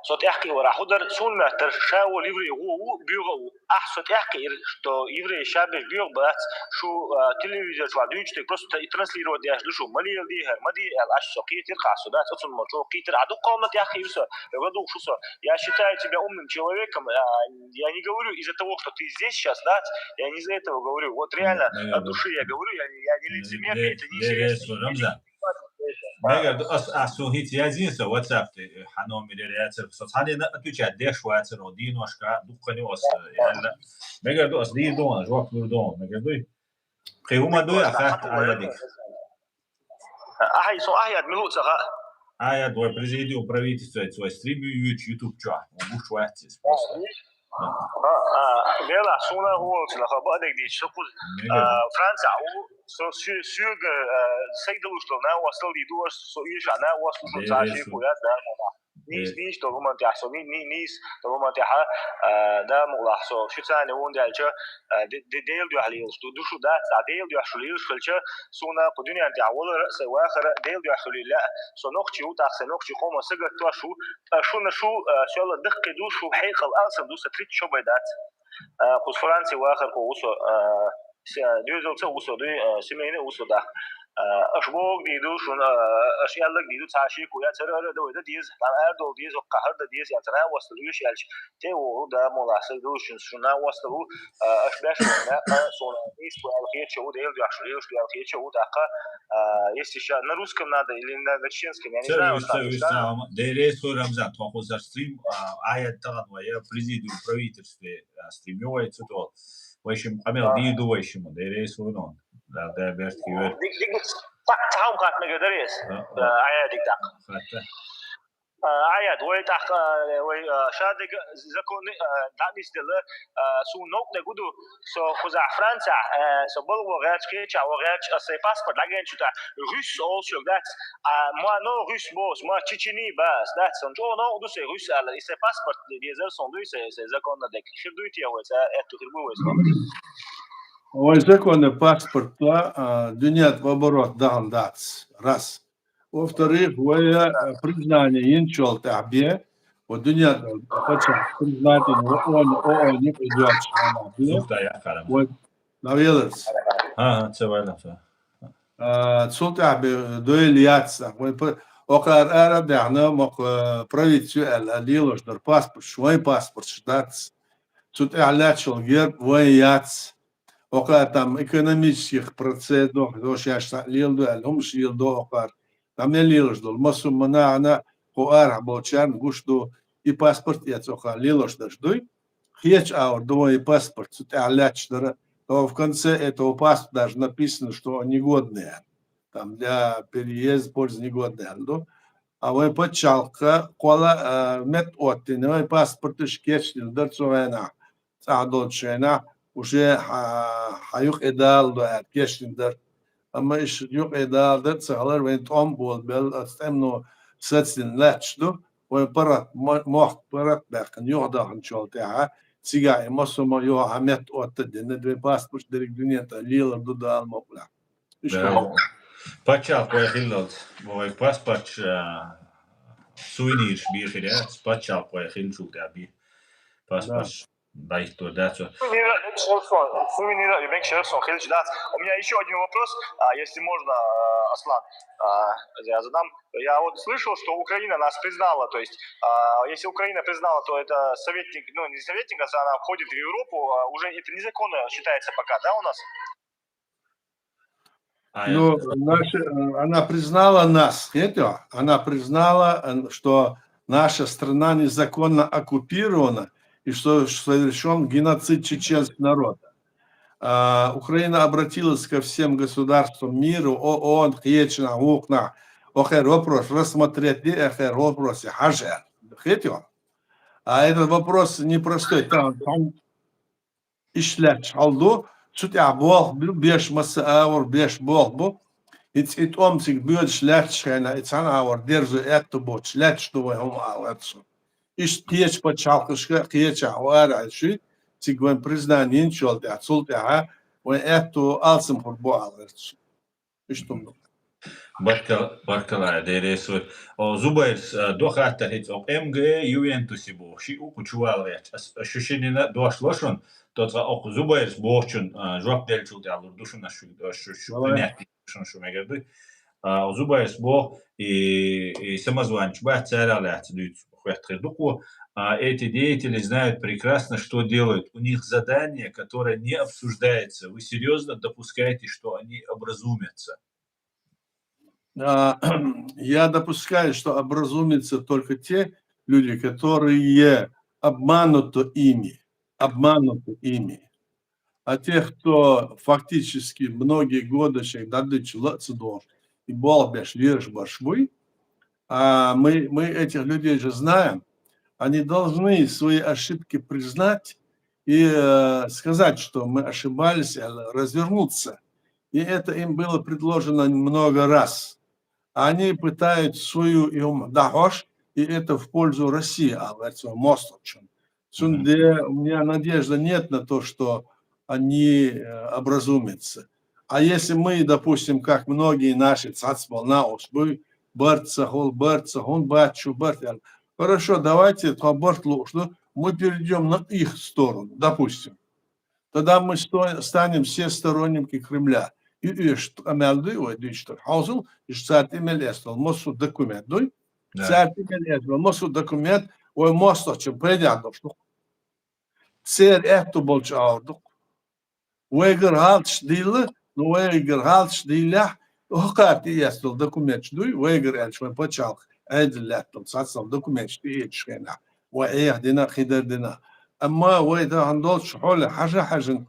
Со тӀаьхкхийра вара, хӀу дара, суна моьттура, ша волу еврей гӀо ву, боьха а ву. Ахь со тӀаьхкхийра, что еврей ша берш боьха бац, шу, а, телевизор чохь дуьйцуш дерг просто и транслировать деш ду шу, ма леладе хӀара, ма де аьлла, аш со кхетира, кхас со дац, оцунна ма чо кхетира, а дуккха хӀума тӀаьхкхийра со, вай ладугӀуш ву со. Я считаю тебя умным человеком, а, я не говорю из-за того, что ты здесь сейчас, да, я не из-за этого говорю. Вот реально, от души я говорю, я, я не лицемер, это не интересно. Мегар ду, ас, ас цунна хӀинца язйина сан WhatsApp тӀе, хьан номер яра яцара, со цхьаннена а отвечать деш вацара, хӀо дийношка, дуккхане ас, э, аьлла. Мегар ду, ас дийр ду, жоп лур ду, мегар дуй? Кхин хӀума дуй, а хатта Ӏайладиг? Ахьа, со ахьа яд мила ца хаьа? Ахьа яд вай президиум правительство, вай стрим ю-, ю-, YouTube чохь, вон гуш вац иза просто. А, а, вела, суна волчу, нах, баъдег дийцу, со кхуза, а, Франция, у, со сю-, сюга, а, сайгдалуш долу, на, васал ди дуаш, со уьш, а, на, васал шу, ца, ши, ку, я, да, да, да. Нийса, нийса долу хӀуманна тӀехь со, ни-, ни-, нийса долу хӀуманна тӀехь, а, да мукъалахь со шуьца а вуьйцуш аьлча, а, де-, де-, Делан дуьхьа лелаш ду, ду шу дац, а, Делан дуьхьа шу лелаш хилча, суна кху дуьненна тӀехь валар а, сайн вахар а Делан дуьхьа хуьлийла лаьа, со нохчи ву, тӀаккха сайн нохчи къоман сагатдош ву, ткъа шуна шу, а, соьла даккхий ду, шу хьекъал алсам ду, сан тридцать шо бен дац. А, кху Франци вахар кху ву со, а, се-, доьзалца а ву со дуй, а, семейный а ву со даккха. А, аша бохург дийр ду шуна, а, аша аьлларг дийр ду, цхьа шеко яц, хӀара ара а дан вай дан деза, тӀаккха арадовла деза, хӀокху хӀара дан деза, яц, нахостал вуьйш аьлча, те вогӀу да, молахь, сайн долуш шуна, шуна нахостал ву, а, аша беш ву, а, суна нийса ву аьлла хеташ а ву, Делан дуьхьа шу лелаш ду аьлла хеташ а ву, тӀаккха, а, если ща на русском надо или на, на чеченском, я не знаю, вот так, да? Деррес хуй, Рамзан, тхо кхузара стрим, а, Ӏаяд тахана вай, я президиум правительстве, а, стрим ю вай цу тӀехь. Вай шимма къамел дийр ду вай шимма, деррес хуй нон. Да, да, берт хивер. Диг, диг, цхьа, цхьа хӀума хатта мегар дара ас? Да, да. Ӏаядиг даккха. Хатта. А, Ӏаяд, вай тӀаккха, а, вай, а, шадерг законы, а, дӀанисделла, а, суна новкъа дерг хӀун ду, со кхузахь Францехь, а, со балха вогӀуш, кхечахь вогӀуш, аса сайн паспорт дӀагайначул тӀехь, гӀуьс олуш верг дац, а, ма но гӀуьс боху, ма чечени боху ас, дац, сан чӀогӀа новкъа ду сайн гӀуьс аьлла, и сайн паспорт дезара сон дуй, сайн, сайн законна дерг. Хир дуй те вай, ца аьтту хир бу вай сан? Вай законный паспорт, а, дуьнен тӀе в оборот дахана дац. Раз. Во-вторых, вай, а, признание йинчул тӀаьхьа бен, вот дуьнен тӀе паччахь признательный, ООН, ООН юкъа йоцуш хьалха бен. Зугда яхарам. Вот, навеларс. Ага, ца вайна ца. А, цул тӀаьхьа бен дойла яц, вай па-, окхара ара а даьхна, мокх, а, правительство аьлла, лелош дара паспорташ, вайн паспорташ дац. Цу тӀехь лаьтташ йолу герб вайн яц. Окхара там экономических процессах, шаьш цхьаъ леладо аьлла, хӀуманаш леладо окхара. Там мел лелаш долу массо а нахана кху арахь болчарна гуш ду, и паспорт эца окхара лелош дерш дуй. Кхечу агӀор ду вайн и паспорт, цу тӀехь лаьтташ дара. То в конце этого паспорта даже написано, что он негодный аьлла. Там для переезда пользы негодный аьлла ду. А вайн пачхьалкхе кхолла, а, метта оттина, вайн паспорташ кечдина дара цу хенахь. ЦӀахь долчу хенахь уже хьан, хьан юкъе даладо аьлла кечдина дара. Амма иштта юкъе даладар а ца хилар, вайн тӀом а болабелла, оцу тӀемано сацдина лаьтташ ду, вайн паргӀат, мо-, мохк паргӀат а баьккхина, юхадаханчул тӀаьхьа, цигахь и массо а ма юха хьан метта оттадина, вайн паспорташ дерриг дуьнен тӀе лелар ду Дала мукъалахь. Иштта Да. Пачхьалкх вай хиллалц, вай паспорташ, а, сувенираш бен хир яц, пачхьалкх вай хиллачул тӀаьхьа бен паспорташ дӀахӀиттор дац. Сувенира, сувенира, сувенира, ю бен шерсон хилча дац. У меня ещё один вопрос, а, если можно, а, Аслан, а, я задам. Я вот слышал, что Украина нас признала, то есть, а, если Украина признала, то это советник, ну, не советник, а она входит в Европу, а, уже это незаконно считается пока, да, у нас? А, Ну, это наша, э, она признала нас, нет, она признала, э, что наша страна незаконно оккупирована и что совершён геноцид чеченского народа. А, Украина обратилась ко всем государствам мира, ООН, кхечанхьа, вукхунахьа, охьа вопрос рассмотреть де, охьа вопросе хьажа. Хетё? А этот вопрос непростой, там, там иштта лаьтташ хьал ду, цу тӀехь болх бу, беш масса агӀор беш болх бу. И цӀе тӀом цига боьдуш лаьтташ хенахь, и цхьана агӀор дерзо аьтту боцуш лаьтташ ду вай хӀума ала гӀерташ. Иштта кхечу пачхьалкхашка, кхечахь вара аьлла шуьга, цига вайн признание йинчул тӀаьхьа, цул тӀаьхьа вайн аьтту алсамхур бу ала гӀерташ. Иштта хӀума ду. Баркал-, баркалла, деррес вай. О, Зубайрс, а, до хаттар хӀинца окху МГЭ Ювентусе боху. Ши укху чу вала гӀерташ. Ас, ас шу шинна дош ло шуна. То цкъа окху Зубайрс бохучун, а, жоп деллачул тӀаьхьа лур ду шуна, ас шу, ас шу, шу Давай. Принять шуна, шу мегар ду. А, Зубайрс боху, и, и самозванчик бац, царах лаьцна дуьйцу, хӀоьттина хир ду кхо. А, эти деятели знают прекрасно, что делают. У них задание, которое не обсуждается. Вы серьёзно допускаете, что они образумятся? А, я допускаю, что образумятся только те люди, которые обмануты ими, обмануты ими. А тех, кто фактически многие годы шайга дӀадуьйцуш лаца долуш, и болх беш лелаш барш буй, а мы, мы этих людей же знаем, они должны свои ошибки признать и, э, сказать, что мы ошибались, э, развернуться. И это им было предложено много раз. Они пытаются свою, и хӀума дӀахьош, и это в пользу России, а, говорится, мосточем. Цунде у меня надежда нет на то, что они э, образумятся. А если мы, допустим, как многие наши цацбал на ошбы, бартса хол, бартса хун, бачу, барт, хорошо, давайте то барт лушлу, мы перейдем на их сторону, допустим. Тогда мы сто- станем все сторонники Кремля. И ишт амел дуй, ой, дуй, что хаузул, ишт сат имел эстол, мосу документ дуй. Сат имел эстол, мосу документ, ой, мосточем, пойдя дошлу. Цер этту болчу аурдук. Вайгар гьалташ дийла, ну вайгар гьалташ дийла, хӀокхар тӀеэцдал документаш дуй, вайгар аьлча вайн пачхьалкх Ӏедал лаьттал цхьаццал документаш тӀеэцаш хенахь, вай Ӏеха дина, хидар дина. Амма вай тахан долчу хьоле хьажа-хьажан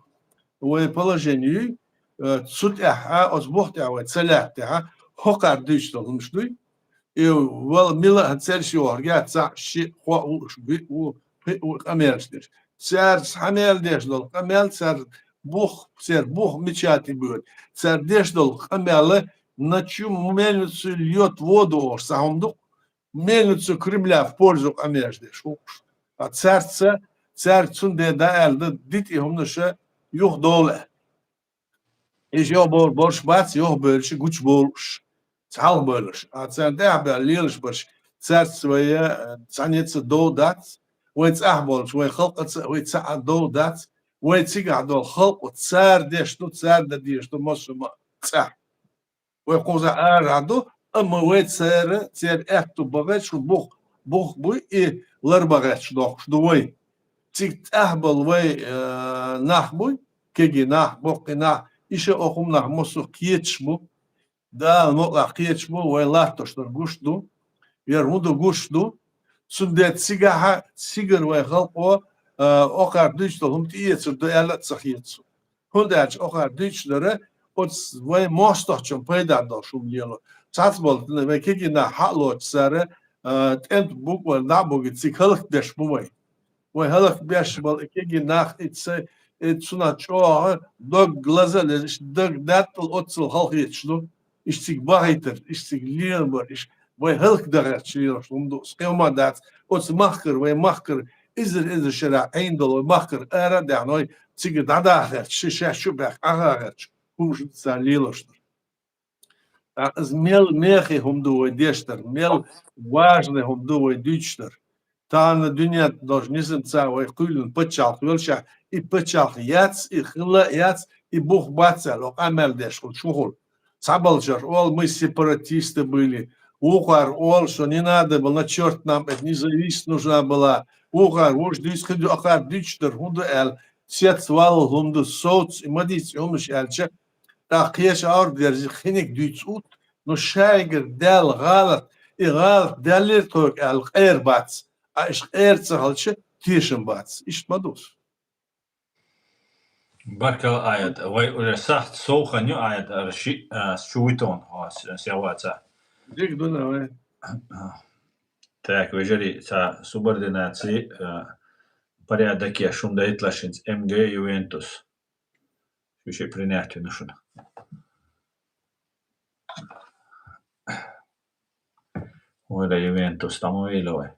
вай положение юй, э, цу тӀехь, оцу бух тӀехь вай ца лаьттехьа, хӀокхар дуьйцу долу хӀумаш дуй. И вала мила а церш йохург яц, цхьаъ, шиъ, кхоъ ву уьш, биъ ву, пхиъ ву къамелаш деш. Цаьрца хьан мел деш долу къамел, цаьрца бух, церан бух мича тӀе боьду. Цара деш долу къамел, на чу мельницу льёт воду олуш цхьа хӀума ду-кх, мельницу Кремля в пользу къамелаш деш ву уьш. Ткъа цаьрца, цаьрца цундела дӀааьлла дан, дита и хӀуманаша юха долу аьлла. Иза йохбовлуш бац, йохбевллачу гучубовлуш, цхьалха бевллаш. А царна тӀаьхьа баьлла лелаш берш, цаьрца вай, э, цхьаьнца дов дац, вай цӀахь болчу, вай халкъаца, вай цхьаъ дов дац, вай цигахь долу халкъо цара деш ду, цара дан дезаш ду массо а ма цӀахь. Вай кхузахь арахь ду, амма вай церан, церан аьтту бахарш, бух, бух буй и лар бахарш дохкуш ду вай. Цига тӀехь болу вай, э, нах буй, кегий нах, боккхий нах, иша а хӀума нах массо а кхеташ бу. Дала мукъалахь кхеташ бу, вай латтош дар гуш ду, яра хӀун ду гуш ду. Цундела цигахьа, цигара вай халкъо, э, окхар дуьйцу долу хӀума тӀеэцар ду аьлла а ца хета суна. ХӀунда аьлча окхара дуьйцуш дара, оцу вайн мостагӀчун пайда долуш хӀума лело. Цхьацца болу вайн кегий нах хьалоцу цара, а, тӀеман букъ вайн дӀа а бугий, цига хӀаллакдеш бу вай. Вай хӀаллакбеш болу и кегий нах, и ца, и цунах чӀогӀа дог лаза а леза, иштта даг даттал оццул халахеташ ду. Иштта цига бахийтар, иштта цига лелабар, иштта вай хӀаллакдан гӀерташ лелош хӀума ду. Кхин хӀума дац, оцу махкара, вай махкара, эзар-эзар шарахь Ӏийна долу вай махкара ара а даьхна, вай цига дӀадахарца, ши шаьш чу баьхка Ӏахарца хӀумаш ду цара лелош дар. ТӀаккха иза мел мехий хӀума ду вай деш дар, мел важный хӀума ду вай дуьйцуш дар. Тахана дуьнен долчу низамца вай кхоьллина пачхьалкх йолушехь, и пачхьалкх яц, и хилла а яц, и бух бац аьлла, къамел деш хуьлу, шу хуьлу. Цхьаболчара олу, мы сепаратисты были, вукхара олу, что не надо было, на чёрт нам эта независимость нужна была, вукхара вуьш дуьйцу, кхин ду акхар дуьйцуш дара, хӀун ду аьлла, цец валлал хӀума ду, совц, и ма дийца и хӀумаш аьлча, тӀаккха кхечу Ӏуьйре дерзий хиниг дуьйцу ут, ну шайгара даьлла гӀалат, и гӀалат даьллера тхоьга аьлла къера бац, а иштта къера ца хилча, тешам бац. Иштта ма ду. Баркалла, Аят. Вай уже сахьт сов хан ю, Аят, ара шиъ, а, чу вуьтун, а, с-, севаца. Диг ду, давай. Так, вежарий, ца субординаций, а, порядок я, шун дайтлашинц М Г Ювентус. Шу ши принять вина шуна. Ойла Ювентус, там ойла вай.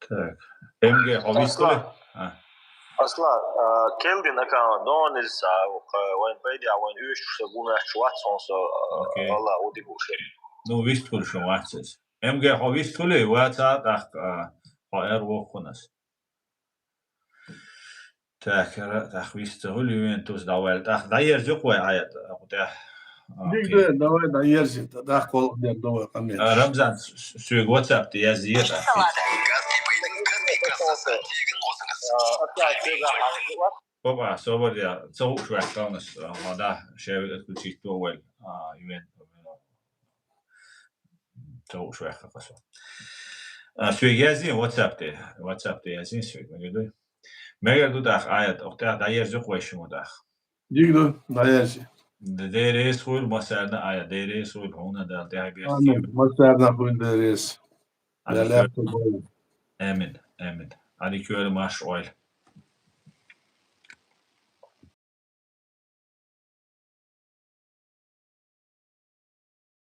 Так. М Г, хьо вистхуьлий? А. Аслан, а, Келдин аккаунт, дон из, а, вайн пайде, вайн уьш шу гунаш чу вац, он со, а, Окей. Алла, удигу шери. Ну, вистхуьлуш вац иза. МГ хьо вистхуьлий, ваца, тӀаккха, а, хьо эр воккхунас. Так, ра-, тӀаккха вист ца хуьлу, Ювентус дӀаваьлла. ТӀаккха дӀаерза юкъа вай Ӏайат, а, кху тӀехь. Диг Окей. Ду, давай дӀаерза, тӀаккха кхолла дер ду вай къамел. А, Рамзан, с-, с-, соьга WhatsApp тӀе язъе. Хоба, собар я, ца хууш ваьккхалнас, а, да, шевик отключить ду вай, а, Ювентус. Ца хууш ваьккха кхо со. А, соьга язйин WhatsApp тӀе. WhatsApp тӀе язйин соьга, мегар дуй? Мегар ду тӀаккха Ӏайат, окху тӀехь дӀаерза юкъа вай шуна тӀаккха. Диг ду, дӀаерза. Д-, Дела реза хуьлда массарна а, Ӏайат, Дела реза хуьлда хьуна, Дала тӀаьхье бехке. Амин. Массарна хуьлда Дела реза. Амин. Амин. Амин. Ӏадика йойла, марша Ӏойла.